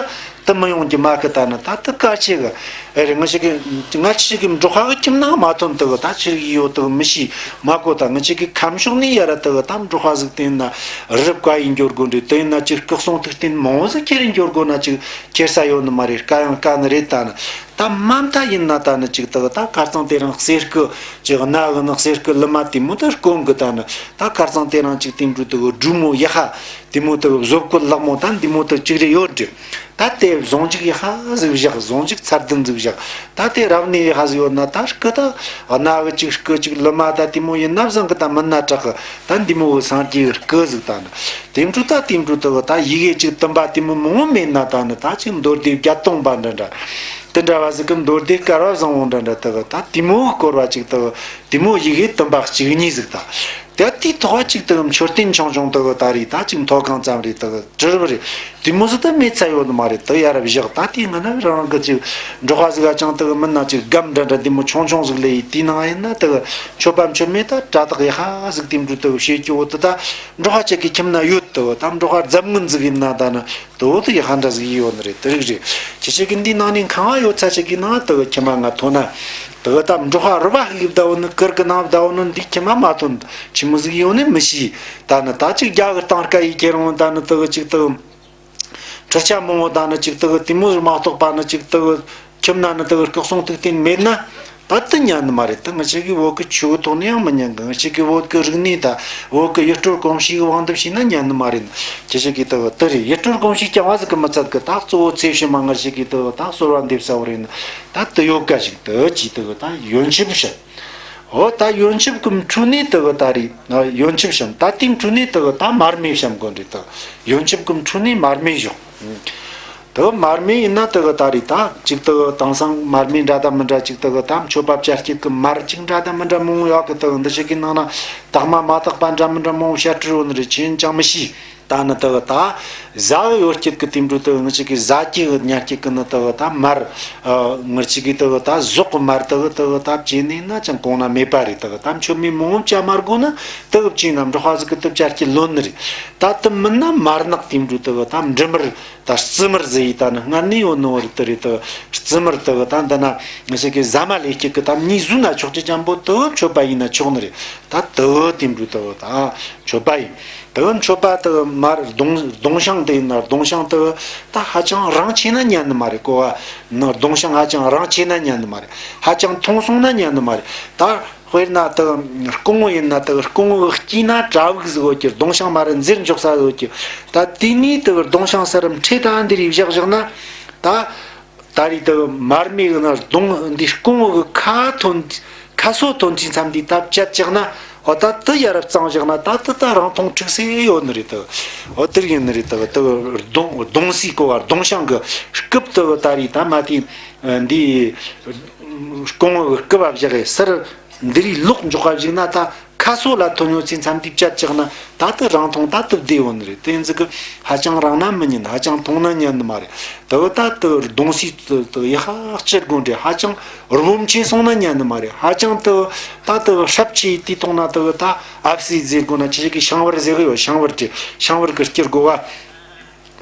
དེ་མི་ཡོང་རྒྱུ་མ་གི། ད་ནི་ད་དེ་གལ་ཆེ་གི། ཨེ་རེད། ང་ཅག་གི་ང་ཅག་གི་འབྲོག་པ་གི་ཁྱིམ་ནང་མ་ཐོན་དེ་གི་ད་ཆི་རིགས་ཡོད་དེ་གི་མི་ཤེས་མ་གོ། ད་ང་ཅག་གི་ཁམས་ཕྱོགས་ནས་ཡ་ར་དེ་གི་ད་འབྲོག་པ་ཟིག་དེ་ཡིན་ན་རི་བཀའ་ཡིན་འགྱོ་དགོས་འདྲ། དེ་ཡིན་ན་ཅིག་སྐུ་གསུང་ཐུགས་རྟེན་མང་བོ་ཟིག་ཁྱེར་འགྱོ་དགོས་ན་ཅིག་ཁྱེར་ས་ཡོད་ནི་མ་རེད། དཀའ་ཡང་དཀའ་ནི་རེད། ད་ནི་ད་མ་མཐའ་ཡིན་ན་ད་ནི་ཅིག་དེ་གི་ད་ཁ་རྩང་དེ་རིང་གསེར་སྐུ་ཅིག་གནའ་གི་ནི་གསེར་སྐུ་ལི་མ་དེ་མོ་དེ་སྐོང་གི། ད་ནི་ད་ཁ་རྩང་དེ་རིང་ཅིག་དེ་འདྲ་དེ་གི་སྒྲོལ་མོ་ཡག་པ་དེ་མོ་དེ་གི་བཟོ་བཀོད་ལག་མོ་ད་འདི་མོ་དེ་ཅིག་རེ་ཡོད་འདྲ། ད་དེ་བཟང་ཅིག་ཡག་པ་ཟིག་བཞག་བཟང་ཅིག་ཚད་ལྡན་ཟིག་བཞག་ད་དེ་རབ་གནས་ཡག་པ་ཟིག་ཡོད་ན། ད་སྐུ་ད་གནའ་གི་ཅིག་སྐུ་ཅིག་ལི་མ་ད་དེ་མོ་ཡིན་ན་བཟང་གི། ད་མིན་ན་དྲག་གི། ད་འདི་མོ་གི་སངས་རྒྱས་སྐུ་ཟིག་ད་ནི་དེ་འདྲ་ད་དེ་འདྲ་དེ་གི་ད་ཡི་གེ་ཅིག་བཏུམ་པ་དེ་མོ་མང་བོ་མེད་ན། ད་ནི་ད་ཅིག་མདོ་སྡེ་བརྒྱད་སྟོང་པ་འདྲ་འདྲ་དེ་འདྲ་བ་ཟིག་གི། མདོ་སྡེ་སྐལ་བ་བཟང་བོ་འདྲ་འདྲ་དེ་གི་ད་དེ་མོ་གི་སྐོར་བ་ཅིག་དེ་གི་དེ་མོ་ཡི་གེ་བཏུམ་པ་གཅིག་གཉིས་ཟིག་ད། ད་དེའི་ཐོག་གཅིག་དེ་མཆོད་རྟེན་ཆུང་ཆུང་དེ་གི་ད་རེད། ད་ཅིག་མཐོ་སྒང་ཙམ་རེད། དེ་གི་གྲུ་རུབ་རེད། དེ་མོ་ཟིག་ད་མེད་ཚ་ཡོད་ནི་མ་རེད། དེ་ཡ་རབས་བཞག་ད་དེ་ང་ན་རང་རང་གི་ཅིག་འབྲོག་པ་ཟིག་ཨ་ཅང་དེ་གི་མིན་ན་ཅིག་སྒམ་འདྲ་འདྲ་དེ་མོ་ཆུང་ཆུང་ཟིག་ལས་ཡི། དེའི་ནང་ཡིན་ན་དེ་གི་མཆོད་པ་མཆོད་མེ་ད་དྲ་ཐག་ཡག་པ་ཟིག་དེ་འདྲ་དེ་གི་བྱེད་རྒྱུ་བོ་དེ་ད་འབྲོག་པ་ཅིག་གི་ཁྱིམ་ན་ཡོད། དེ་གི་ད་འབྲོག་པ་འཛམ་ངན་ཟིག་ཡིན་ན་ད་ནི། དེ་བོ་དེ་ཡག་པ་འདྲ་ཟིག་ཡོད་ནི་རེད། དེ་རིགས་རེད། ཁྱེད་ཅག་གི་འདི་ནང་ནས་ཁང་བ་ཡོད་ཚ་ཅིག་གི་ནང་དེ་གི་ཁྱིམ་མ་ང་ཐོན་ན། དེ་གི་ད་འབྲོག་པ་རུ་བ་ལིབ་ད་བོ་ནི་ཀིར་གི་ནང་ད་བོ་ནི་འདི་ཁྱིམ་མ་མ་ཐོན། ཆི་མོ་ཟིག་ཡོད་ནི་མི་ཤེས། ད་ནི་ད་ཅིག་རྒྱ་གི་སྟངས་ཀ་ཡི་ཁྱེད་རང་ད་ནི་དེ་གི་ཅིག་དེ་གི་འཕྲུལ་ཆས་མང་བོ་ད་ནི་ཅིག་དེ་གི་དེ་མོ་མ་གཏོགས་པ་ནི་ཅིག་དེ་གི་ཁྱིམ་ན་ནི་དེ་གི་སྐུ་གསུང་ཐུགས་རྟེན་མེད་ན། ད་དེ་ཉན་ནི་མ་རེད། དེ་ང་ཅག་གི་བོད་ཀྱི་ཆོས་གི་ཐོག་ནས་ཡང་མི་ཉན་གི། ང་ཅག་གི་བོད་ཀྱི་རིག་གནས་དང་བོད་ཀྱི་ཡུལ་སྲོལ་གོམས་གཤིས་ཀྱི་དབང་དུ་བྱས་ན་ཉན་ནི་མ་རེད། ཁྱེད་ཅག་གི་དེ་གི་དེ་རེད། ཡུལ་སྲོལ་གོམས་གཤིས་རྐྱང་བ་ཟིག་གི་མི་ཚད་གི། ད་གཙོ་བོ་ཚེ་ཕྱི་མ་ང་ཅག་གི་དེ་གི་ད་གསོལ་བ་འདེབས་ས་བོ་རེད་ན། ད་དེ་ཡོད་ག་ཞིག་དེ་ཅིག་དེ་གི་ད་ཡོན་ཆབ་བཤམས། འོ་ད་ཡོན་ཆབ་ཀྱི་འཕྲོ་ནས་དེ་གི་ད་རེད། ཡོན་ཆབ་བཤམས། ད་དེའི་འཕྲོ་ནས་དེ་གི་ད་མར་མེ་བཤམས་དགོས་རེད། དེ་གི་ཡོན་ཆབ་ཀྱི་འཕྲོ་ནས་མར་མེ་བཞག་དེ་གི་མར་མེ་ཡིན་ན་དེ་གི་ད་རེད། ད་ཅིག་དེ་གི་དེང་སང་མར་མེ་འདྲ་དང་མི་འདྲ་ཅིག་དེ་གི་ད་མཆོད་པ་བཅའ་སྤྱད་ཀྱི་མར་ཅིག་འདྲ་དང་མི་འདྲ་མང་བོ་ཡོད་གི། དེ་གི་འདི་ཞིག་གི་ནང་ན་དག་མ་མ་དག་པ་འདྲ་མི་འདྲ་མང་བོ་བཤད་སྲོལ་ཡོད་ནི་རེད། ཁྱེད་ཅང་མི་ཤེས། ད་ནི་དེ་གི་ད་བཟའ་གི་ཡོད་སྐྱིད་ཀྱི་དེ་འདྲ་དེ་གི་ང་ཅག་གི་བཟའ་སྐྱེ་གི་ཉར་སྐྱེ་གི་ནི་དེ་གི་ད་མར། ཨ་ང་ཅག་གི་དེ་གི་ད་ཟོག་གི་མར་དེ་གི་དེ་གི་ད་བྱས་ནས་ན་ཅང་གོང་ན་མེད་པ་རེད། དེ་གི་ད་མཆོད་མེ་མང་བོ་བཅའ་མ་དགོས་ན་དེ་གི་བྱས་ན་འབྲོག་པ་ཟིག་གི་དེ་བཅའ་སྐྱེ་ལོན་ནི་རེད། ད་དེ་མིན་ན་མར་ནག་དེ་འདྲ་དེ་གི་ད་འབྲི་མར། ད་རྩི་མར་ཟེར་ཡི་ད་ནི་སྔར་ནས་ཡོད་ནོ་རེད། དེ་རེད། དེ་རྩི་མར་དེ་གི་ད་འདི་ན་ང་ཅག་གི་ཟ་མ་ལས་སྐྱིད་ཀྱི་ད་མྱི་ཟོས་ན་ཆོག་ཅི་ཅང་པོ་དེ་མཆོད་པ་ཡིན་ན་ཆོག་ནི་རེད། ད་དེ་དེ་འདྲ་དེ་གི་ད་མཆོད་པ་ཡིན། དེ་གི་མཆོད་པ་དེ་གི་མར་ལྡོང་ལྡོང་ཤིང་དེ་ཡིན་ན་ལྡོང་ཤིང་དེ་གི་ད་ཧ་ཅང་རིང་ཆེ་ན་ཉན་ནི་མ་རེད། གོ་བ་ནི་ལྡོང་ཤིང་ཧ་ཅང་རིང་ཆེ་ན་ཉན་ནི་མ་རེད། ཧ་ཅང་ཐུང་སོང་ན་ཉན་ནི་མ་རེད། ད། དཔེར་ན་དེ་སྐུ་ངོ་ཡིན་ན་དེ་སྐུ་ངོ་གི་དཀྱིལ་ན་གྲྭ་བུག་ཟིག་ཡོད་ཀྱི། ལྡོང་ཤིང་མར་འཛེར་འཇོག་ས་ཡོད་ཀྱི། ད་དེ་ནས་དེ་ལྡོང་ཤིང་སར་འཕྲེད་དང་འདི་རིགས་བཞག་བཞག་ན། ད་ད་རེས་དེ་མར་མེ་གི་ན་ལྡོང་འདི་སྐུ་ངོ་གི་ཁ་ཐོན། ཁ་སོ་ཐོན་ཅིག་མཚམས་འདི་ད་བཅད་བཞག་ན། འོ་ད་དེ་ཡར་བཙངས་བཞག་ན་ད་དེ་ད་རིང་ཐུང་འཁྲིག་སེ་ཡོད་ནི་རེད། དེ་འོ་དེར་ཡིན་ནི་རེད། དེ་དེ་ལྡོང་ལྡོང་སའི་གོ་བ་ལྡོང་ཤིང་གི་རྐུབ་དེ་ད་རེས་ད་མ་དེ་འདི་སྐུ་ངོ་གི་རྐུབ་བ་བཞག་གི་སར། འདི་རིགས་ལོག་འཇོག་པ་ཞིག་ན་ད་ཁ་སོ་ལ་ཐོན་ཡོད་ཚེ་མཚམས་འདི་བཅད་བཅག་ན་ད་དེ་རིང་ཐུང་ད་དེ་བདེ་བོ་ནི་རེད། དེ་ཡིན་ཟིག་གི་ཧ་ཅང་རིང་ན་མི་ཉན། ཧ་ཅང་ཐུང་ན་ཉན་ནི་མ་རེད། དེ་བ་ད་དེ་ལྡོང་སའི་དེ་དེ་ཡག་པ་སྤྱིར་དགོས་འདྲེ། ཧ་ཅང་རྦོམ་ཆེ་སོང་ན་ཉན་ནི་མ་རེད། ཧ་ཅང་དེ་ད་དེ་སྲབ་ཆེ་དེ་ཐོག་ན་དེ་ད་ཨབ་སི་ཟེར་དགོས་ན་ཆི་ཞིག་གི་ཤིང་བར་ཟེར་གི་ཡོད། ཤིང་བར་དེ་ཤིང་བར་གི་སྐྱུར་དགོས་བ།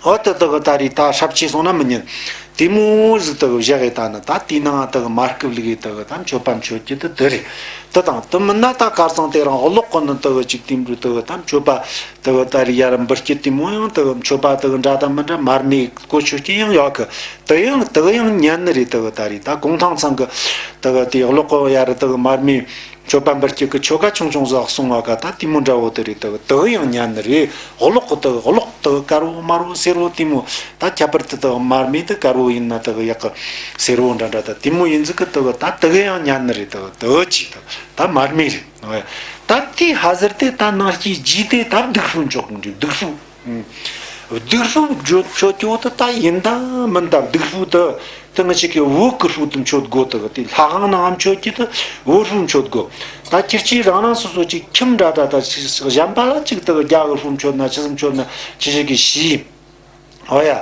འོ་དེ་དག་ད་རེས་ད་སྲབ་ཆེ་སོང་ན་མི་ཉན། དེ་མོ་ཟིག་དག་བཞག་གི། ད་ནི་ད་དེའི་ནང་དག་མར་རྐུབ་ལུག་གི་དག་ད་མཆོད་པ་མཆོད་རྒྱུ་དེ་དེ་རེད། དེ་དང་དེ་མིན་ན་ད་གར་སང་དེ་རིང་གློག་གི་ནི་དག་ཅིག་དེ་འདྲ་དག་ད་མཆོད་པ་དག་ད་རེས་ཡར་འབུལ་རྒྱུ་དེ་མོ་ཡང་དག་མཆོད་པ་དག་འདྲ་དང་མི་འདྲ་མར་མེ་གོ་ཆོད་རྒྱུ་ཡང་ཡོད་གི། དེ་ཡང་དག་ཡང་ཉན་ནི་རེད། དག་ད་རེས་ད་གུང་ཐང་ཚང་གི་དག་དེ་གློག་གི་ཡར་དག་མར་མེ། མཆོད་པ་འབུལ་སྐྱེལ་གི་ཆོ་ག་ཆུང་ཆུང་ཟིག་གསུང་བ་ག་ད་དེ་མོ་འདྲ་བོ་དེ་རེད། དག་དག་ཡང་ཉན་ནི་རེད། གློག་གི་དག་གློག་དག་དཀར་བོ་དམར་བོ་སེར་བོ་དེ་མོ་ད་ཁྱད་པར་དུ་དག་མར་མེ་དུ་དཀར་བོ་ཡིན་ན་དག་ཡག་གི་སེར་བོ་འདྲ་འདྲ་ད་དེ་མོ་ཡིན་ཟིག་གི་དག་ད་དག་ཡང་ཉན་ནི་རེད། དག་དག་ཅིག་དག་ད་མར་མེ་རེད། ད་དེ་ཧ་ཟེར་དེ་ད་ནང་སྐྱེས་རྗེས་དེ་ད་བདུག་ཧྥུ་མཆོད་གི་འདུག་བདུག་ཧྥུ། བདུག་ཧྥུ་མཆོད་ཆོད་ཀྱོ་དུ་ད་ཡིན་ད་མིན་ད་བདུག་ཧྥུ་དུ་དུ་ང་ཅིག་གི་བོད་ཀྱི་ཧྥུ་དུ་མཆོད་དགོ་དུ་དེ་ལྷ་ཁང་ནང་མཆོད་ཀྱི་དུ་བོད་ཧྥུ་མཆོད་དགོ། ད་ཁྱེད་ཀྱིས་རང་རང་སོ་སོ་ཅིག་ཁྱིམ་འདྲ་ད་ད་ཅིག་གཞན་པ་ལ་ཅིག་དུ་རྒྱ་གི་ཧྥུ་མཆོད་ན་ཆི་ཟིག་མཆོད་ན་ཅི་ཞིག་གི་ཤི། ཨོ་ཡ།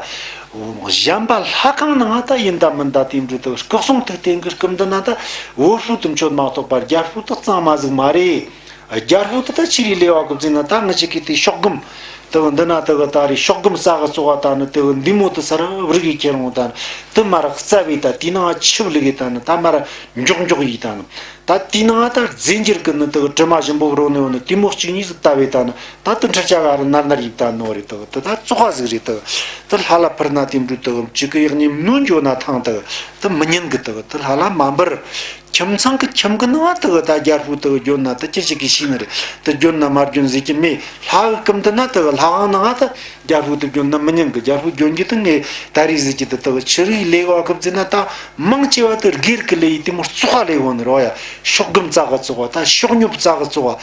གཞན་པ་ལྷ་ཁང་ནང་ད་ཡིན་ད་མིན་ད་དེ་འདྲ་དུ་སྐུ་གསུང་ཐུགས་རྟེན་གྱི་སྐུ་མདུན་ན་ད་བོད་ཧྥུ་དུ་མཆོད་མ་གཏོགས་པ་རྒྱ་ཧྥུ་དུ་གཙང་མ་ཟིག་མ་རེད། རྒྱ་ཧྥུ་དུ་ད་ཆི་རི་ལེ་བ་གི་བརྩིས་ན་ད་ང་ཅིག་གི་དེ་ཤོག་སྒམ་དུ་འདི་ན་དུ་ད་རེ་ཤོག་སྒམ་ས་གི་བཙོག་བ་ད་ནི་དུ་འདི་མོ་དུ་ས་ར་བུ་རིག་གི་ཁྱེར་འོང་ད་ནི་དུ་མ་ར་རྩ་བའི་ད་དེ་ནང་ཆིབ་ལི་གི་ད་ནི་ད་མ་ར་མགྱོགས་མགྱོགས་ཡི་ད་ནི་ད་དེ་ནང་ད་རྫས་འགྱུར་གི་ནི་དུ་དྲི་མ་ཞིམ་པོ་རོ་ནི་འོ་ནི་དེ་མོ་གཅིག་གཉིས་སུ་ལྟ་བའི་ད་ནི་ད་དུ་འཕྲུལ་ཆ་ག་ར་ནར་ནར་ཡི་ད་ནོ་རེད། དུ་དུ་ད་བཙོག་བ་ཟིག་རེད། དུ་དུ་ལྷ་ལ་ཕུར་ན་དེ་འདྲ་དུ་གཅིག་གི་ཡག་ཉིན་ནུ་འགྱོ་ན་ཐང་དུ་དུ་མི་ཉན་གི་དུ་དུ་ལྷ་ལ་མ་འབུར། ཁྱིམ་ཚང་གི་ཁྱིམ་གི་ནང་དུ་ད་རྒྱ་ཧྥུ་དུ་གྱོན་ན་དུ་ཅི་ཞིག་གི་ཤེས་ནི་རེད། དུ་གྱོན་ན་མ་གྱོན་ཟེར་གྱི་མེད། ལྷ་གི་སྐུ་མདུན་ན་དུ་ལྷ་ཁང་ནང་དུ་རྒྱ་ཧྥུ་དུ་གྱོན་ན་མི་ཉན་གི། རྒྱ་ཧྥུ་གྱོན་གྱི་དུ་ངས་ད་རེས་ཟེར་གྱི་དུ་དུ་ཆི་རིག་ལས་བ་གི་བརྩིས་ན་ད་མང་ཆེ་བ་དུ་སྒེར་གི་ལས་ཡི་དེ་མོ་བཙོག་པ་ལས་བོ་ནི་རོ་ཡ། ཤོག་སྒམ་རྩ་གི་བཙོག་པ་ད་ཤོག་སྨྱུག་རྩ་གི་བཙོག་པ་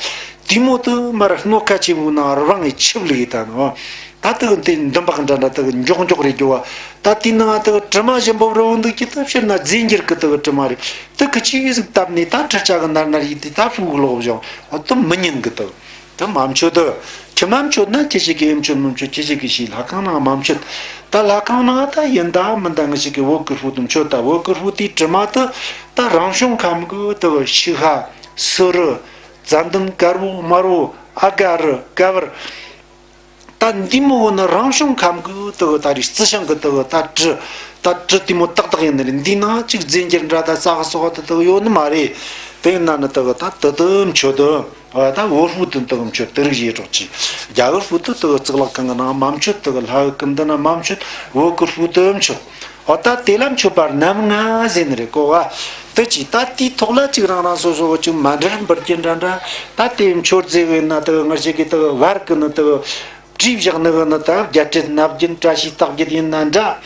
དེ་མོ་དུ་མར་སྣོད་ཁ་ཆེ་བོའི་ནང་རང་ངས་ཆིབ་ལི་ཡི་ད་ནོ། ད་དུ་དེ་འདུན་པག་འདྲ་འདྲ་དུ་མགྱོགས་མགྱོགས་རེ་རྒྱོ་བ། ད་དེ་ནང་དུ་དྲི་མ་ཞིམ་པོ་རོ་འདུག་གི་དུ་ཕྱིར་ན་རྫས་འགྱུར་གི་དུ་དྲི་མ་རེད། དུ་ཁི་ཆི་ཟིག་བཏབ་ནས་ད་འཕྲུལ་ཆ་གི་ནར་ནར་ཡིན་དེ་ད་ཕུག་ལོག་བཞག་འོ་དུ་མི་ཉན་གི་དུ་དུ་མ་མཆོད་དུ་ཁྱི་མ་མཆོད་ན་ཁྱི་ཞིག་གི་ཨེ་མཆོད་མི་མཆོད་ཁྱི་ཞིག་གི་ཤི། ལྷ་ཁང་ནང་མ་མཆོད། ད་ལྷ་ཁང་ནང་ད་ཡིན་ད་མིན་ད་ང་ཞིག་གི་བོད་ཀི་ཧྥུ་དུ་མཆོད། ད་བོད་ཀི་ཧྥུ་དེའི་དྲི་མ་དུ་ད་རང་བྱུང་ཁམས་གི་དུ་ཤི་ཧ་སུ་རུ་ཙན་དན་དཀར་བོ་དམར་བོ་ཨ་ག་རུ་ཀ་བར། ད་འདི་མོ་བོ་ནི་རང་བྱུང་ཁམས་གི་དུ་ད་རེས་རྩི་ཤིང་གི་དུ་ད་དྲི་ད་དྲི་དེ་མོ་ཏག་ཏག་ཡིན་ནི་རེད། འདི་ནང་གཅིག་རྫས་འགྱུར་འདྲ་ད་ཙག་ཙོག་དུ་དུ་ཡོད་ནི་མ་རེད། དེ་ཡིན་ན་ནི་དུ་ད་དུ་དུ་མཆོད་དུ་ད་བོད་ཧྥུ་དུ་དུ་མཆོད། དུ་རིག་ཡེ་གྲོགས་ཀྱི་རྒྱ་གར་ཧྥུ་དུ་དུ་གཙུག་ལག་ཁང་གི་ནང་མ་མཆོད། དུ་ལྷ་གི་སྐུ་མདུན་ན་མ་མཆོད། བོད་ཀི་ཧྥུ་དུ་མཆོད། འོ་ད་དེ་ལ་མཆོད་པ་རྣམ་ལྔ་ཟེར་ནི་རེད་གོ་བ། དེ་ཅི་ད་དེའི་ཐོག་ལ་ཅིག་རང་རང་སོ་སོ་ཅིག་མཎྜལ་འབུལ་རྒྱུ་འདྲ་འདྲ། ད་དེ་མཆོད་རྫས་ཡིན་ན་དེ་ངར་ཞིག་གི་དེ་བར་གི་ནི་དེ་བྲིས་བཞག་ནི་གི་ནི་ད་བརྒྱད་ཁྲི་སྣ་བདུན་བཀྲ་ཤིས་རྟགས་བརྒྱད་ཡིན་ན་འདྲ།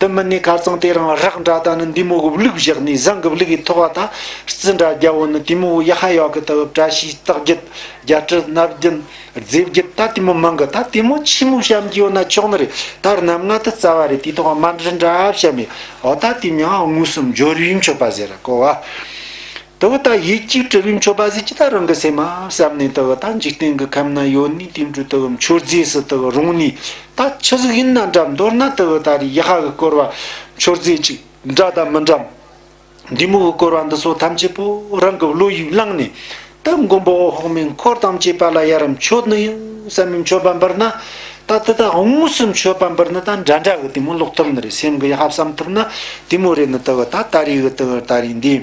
དེ་མིན་ནི་ཁ་སང་དེ་རང་རག་འདྲ་ད་ནི་འདི་མོ་གི་བླུགས་བཞག་ནི་བཟང་གི་བླུགས་གི་ཐོག་ད་རྩི་འདྲ་རྒྱ་བོ་ནི་དེ་མོ་ཡག་ཧ་ཡོད་གི་དེ་བྲ་ཤིས་རྟགས་བརྒྱད་བརྒྱད་ཁྲི་སྣ་བདུན། རྫས་བརྒྱད་ད་དེ་མོ་མང་གི། ད་དེ་མོ་ཆི་མོ་བཤམས་ཀྱི་ཡོད་ན་ཆོག་ནི་རེད། ད་རྣམ་ལྔ་དེ་རྩ་བ་རེད། དེའི་ཐོག་མ་འདྲི་འདྲ་བཤམས་མེད། འོ་ད་དེ་མྱང་དངོས་སུ་འབྱོར་བའི་མཆོད་པ་ཟེར་གོ་བ། དེ་བོ་ད་ཡིད་ཀྱིས་དྲིལ་བའི་མཆོད་པ་ཟེར་གྱི་ད་རང་གི་སེམས་མ་བསམ་ནས་དེ་བོ་ད་འཇིག་རྟེན་གྱི་ཁམས་ན་ཡོད་ནི་དེ་འདྲ་དེ་བོ་མཆོད་རྫས་སུ་དེ་བོ་རུང་ནི་ད་ཆི་ཟིག་ཡིན་ན་འདྲ། མདོར་ན་དེ་བོ་ད་རེས་ཡ་ཧ་གི་སྐོར་བ་མཆོད་རྫས་ཅིག་འདྲ་དང་མི་འདྲ། འདི་མོ་གི་སྐོར་བ་འདི་ཚོ་ཐམས་ཅད་པོ་རང་གི་བློ་ཡིས་བླངས་ནས་ད་མགོན་པོ་འོད་དཔག་མེད་འཁོར་དང་བཅས་པ་ལ་ཡ་ར་མཆོད་ནི་ཡིན་བསམ་པའི་མཆོད་པ་འབུལ་ན། ད་དེ་དག་དངོས་སུ་མཆོད་པ་འབུལ་ན་ད་འདྲ་འདྲ་གི་དེ་མོ་ལོག་ཐུབ་ནི་རེད། སེམས་གི་ཡ་ཧ་བསམ་ཐུབ་ན་དེ་མོ་རེད་ནི། དེ་གི་ད་ད་རེས་གི་དེ་གི་ད་རེས་འདི་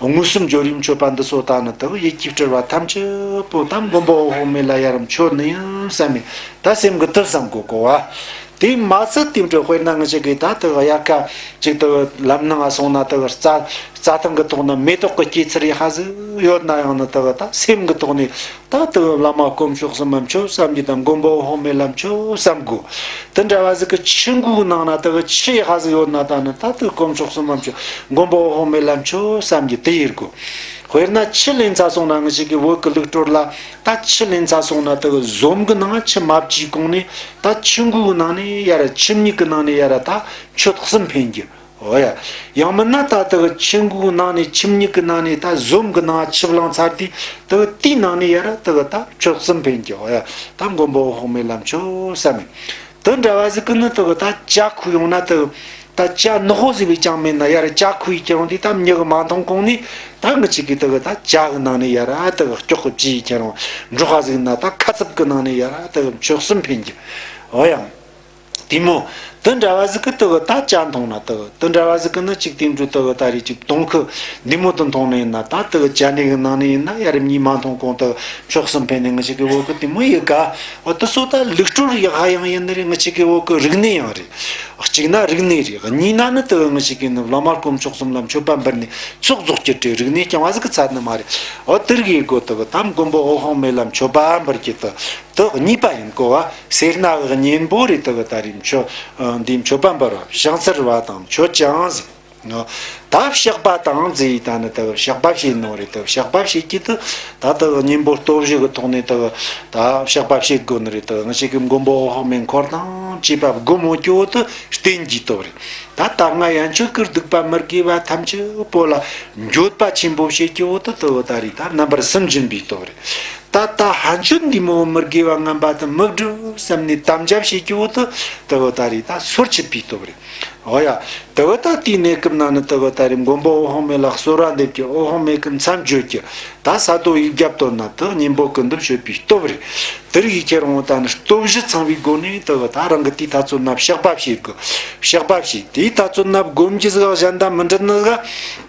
དངོས་སུ་འབྱོར་བའི་མཆོད་པ་འདི་ཚོ་ད་ནི་དེ་གི་ཡིད་ཀྱིས་དྲིལ་བ་ཐམས་ཅད་པོ་ད་མགོན་པོ་འོད་དཔག་མེད་ལ་ཡ་ར་མཆོད་ནི་ཡིན་བསམ་མི་ད་སེམས་གི་དེ་བསམ་དགོས་གོ་བ། དེ་མ་ཚད་དེ་འདྲ་དཔེར་ན་ང་ཅག་གི་ད་དེ་གི་དབྱར་ཁ་ཅིག་དེ་གི་ལམ་ནང་ང་སོང་ན་དེ་གི་རྩྭ་རྩྭ་ཐང་གི་ཐོག་ན་མེ་ཏོག་གི་སྐྱེད་ཚལ་ཡ་ཧ་ཟིག་ཡོད་ན་ཡང་ནི་དེ་གི་ད་སེམས་གི་ཐོག་ནས་ད་དེ་གི་བླ་མ་དཀོན་མཆོག་གསུམ་ལ་མཆོད་བསམ་གྱི་དང་མགོན་པོ་འོད་དཔག་མེད་ལ་མཆོད་བསམ་དགོས། དེ་འདྲ་བ་ཟིག་གི་ཆུ་འགོའི་ནང་ན་དེ་གི་ཆུ་ཡ་ཧ་ཟིག་ཡོད་ན་ད་ནི་ད་དེ་གི་དཀོན་མཆོག་གསུམ་ལ་མཆོད་མགོན་པོ་འོད་དཔག་མེད་ལ་མཆོད་བསམ་གྱི་དེ་ཡེད་དགོས། དཔེར་ན་ཆུ་ལེན་ཚར་སོང་ན་ང་ཅག་གི་བོད་གི་ལུགས་སྲོལ་ལ་ད་ཆུ་ལེན་ཚར་སོང་ན་དེ་གི་ཟོམ་གི་ནང་ཆུ་མ་བཅུག་གོང་ནས་ད་ཆུ་འགོའི་ནང་ནས་ཡ་ར་ཆུ་མིག་གི་ནང་ནས་ཡ་ར་ད་མཆོད་གསུམ་འཕེན་རྒྱུ། འོ་ཡ། ཡང་མིན་ན་ད་དེ་གི་ཆུ་འགོའི་ནང་ནས་ཆུ་མིག་གི་ནང་ནས་ད་ཟོམ་གི་ནང་ཆུ་བླངས་ཚར་དུས་དེ་གི་དེའི་ནང་ནས་ཡ་ར་དེ་གི་ད་མཆོད་གསུམ་འཕེན་རྒྱུ། འོ་ཡ། ད་མགོན་པོ་འོད་དཔག་མེད་ལ་མཆོད་བསམ་མི། དེ་འདྲ་བ་ཟིག་གི་ནི་དེ་གི་ད་ཇ་ཁུ་ཡོང་ན་དེ་གི་ད་ཇ་ནག་པོ་ཟིག་བས་ཅང་མེད་ན་ཡ་ར་ཇ་ཁུ་ཡི་ཁྱེར་འོང་དུས་ད་མྱི་གི་མ་མཐོང་གོང་ནས་ད་ང་ཅག་གི་དེ་གི་ད་ཇ་གི་ནང་ནས་ཡ་ར་དེ་གི་སྐྱོག་གི་བཅུ་ཡི་ཁྱེར་འོང་འབྲོག་པ་ཟིག་ན་ད་ཁ་ཚབ་གི་ནང་ནས་ཡ་ར་དེ་གི་མཆོད་གསུམ་འཕེན་རྒྱུ། འོ་ཡ། དེ་མོ། དེ་འདྲ་བ་ཟིག་གི་དེ་གི་ད་ཇ་འཐུང་ན་དེ་གི་དེ་འདྲ་བ་ཟིག་གི་ནི་ཅིག་དེ་འདྲ་དེ་གི་ད་རེས་ཅིག་དོང་ཁུ་འདི་མོ་དེ་འཐུང་ནི་ཡིན་ན་ད་དེ་གི་ཇ་ནི་གི་ནང་ནས་ཡིན་ན་ཡ་ར་མྱི་མ་མཐོང་གོང་དེ་གི་མཆོད་གསུམ་འཕེན་ནི་ང་ཅག་གི་བོད་གི་དེ་མོ་ཡི་ག། འོ་དེ་ཚོ་ད་ལུགས་སྲོལ་ཡག་ཧ་ཡང་ཡིན་ནི་རེད། ང་ཅག་གི་བོད་གི་རིག་གནས་ཡང་རེད། གཅིག་ན་རིག་གནས་རེད། གཉིས་ན་ནི་དེ་ངི་ཞིག་གི་ནི་བླ་མ་དཀོན་མཆོག་གསུམ་ལ་མཆོད་པ་འབུལ་ནས་ཚོགས་རྫོགས་ཀྱི་བྲེ་རིག་གནས་རྐྱང་བ་ཟིག་གི་ཚད་ནི་མ་རེད། འོ་དེར་གི་གོ་དེ་གི་ད་མགོན་པོ་འོད་དཔག་མེད་ལ་མཆོད་པ་འབུལ་གྱི་དེ་དེ་གཉིས་པ་ཡིན་གོ་བ། སེར་སྣ་གི་གཉེན་པོ་རེད། དེ་གི་ད་རེས་མཆོད་འདིའི་མཆོད་པ་འབུལ་བ་བྱང་ཚར་བ་དང་མཆོད་ཅིང་ཟིག། ད་བཤགས་པ་དང་ཟེར་ཡི་ད་ནི་དེ་བཤགས་པ་བྱེད་ནོ་རེད། དེ་བཤགས་པ་བྱེད་ཀྱི་དེ་ད་དེ་གཉེན་པོ་སྟོབས་བཞི་གི་ཐོག་ནས་དེ་ད་བཤགས་པ་བྱེད་དགོས་ནི་རེད། དེ་ང་ཅག་གི་མགོན་པོ་འོད་དཔག་མེད་འཁོར་དང་བཅས་པ་བསྒོམ་འོ་ཀྱོ་དེ་བསྟེན་གྱི་སྟོབས་རེད། ད་ལྟ་ང་ཡན་ཆོད་ཀྱི་སྡིག་པ་མི་དགེ་བ་ཐམས་ཅད་པོ་ལ་འགྱོད་པ་ཆེན་པོ་བྱེད་ཀྱི་འོ་དེ་དེ་ད་རེད། ད་རྣམ་པར་སུན་འབྱིན་པའི་སྟོབས་རེད། ད་ལྟ་ཧན་ཆོད་འདི་མོ་མི་དགེ་བ་ངན་པ་དེ་མི་སྒྲུབ་བསམ་ནས་དམ་བཅའ་བྱེད་ཀྱི་འོ་དེ་དེ་ད་རེད། ད་སོར་ཆུད་པའི་སྟོབས་རེད། འོ་ཡ། དེ་བ་ད་དེའི་གནས་སྐབས་ན་ནི་དེ་བ་ད་རེས་མགོན་པོ་འོད་དཔག་མེད་ལ་གསོལ་བ་འདེབས་ཀྱི། འོད་དཔག་མེད་ཀྱི་མཚམས་བརྗོད་ཀྱི། ད་ས་རྡོ་ཡིག་བརྒྱ་བཏོན་ན་དེ་གཉེན་པོ་ཀུན་འདུམ་བྱེད་པའི་སྟོབས་རེད། དེར་ཡི་ཁྱེར་འོང་ད་ནི་སྟོབས་བཞི་ཚང་བའི་སྒོ་ནས་དེ་བ་ད་རང་གི་དེའི་ཐ་ཚོད་ན་བཤགས་པ་བྱེད་དགོས། བཤགས་པ་བྱེད། དེའི་ཐ་ཚོད་ན་བསྒོམ་གྱི་ཟིག་གཞན་དང་མི་འབྲལ་ནི་ཟིག།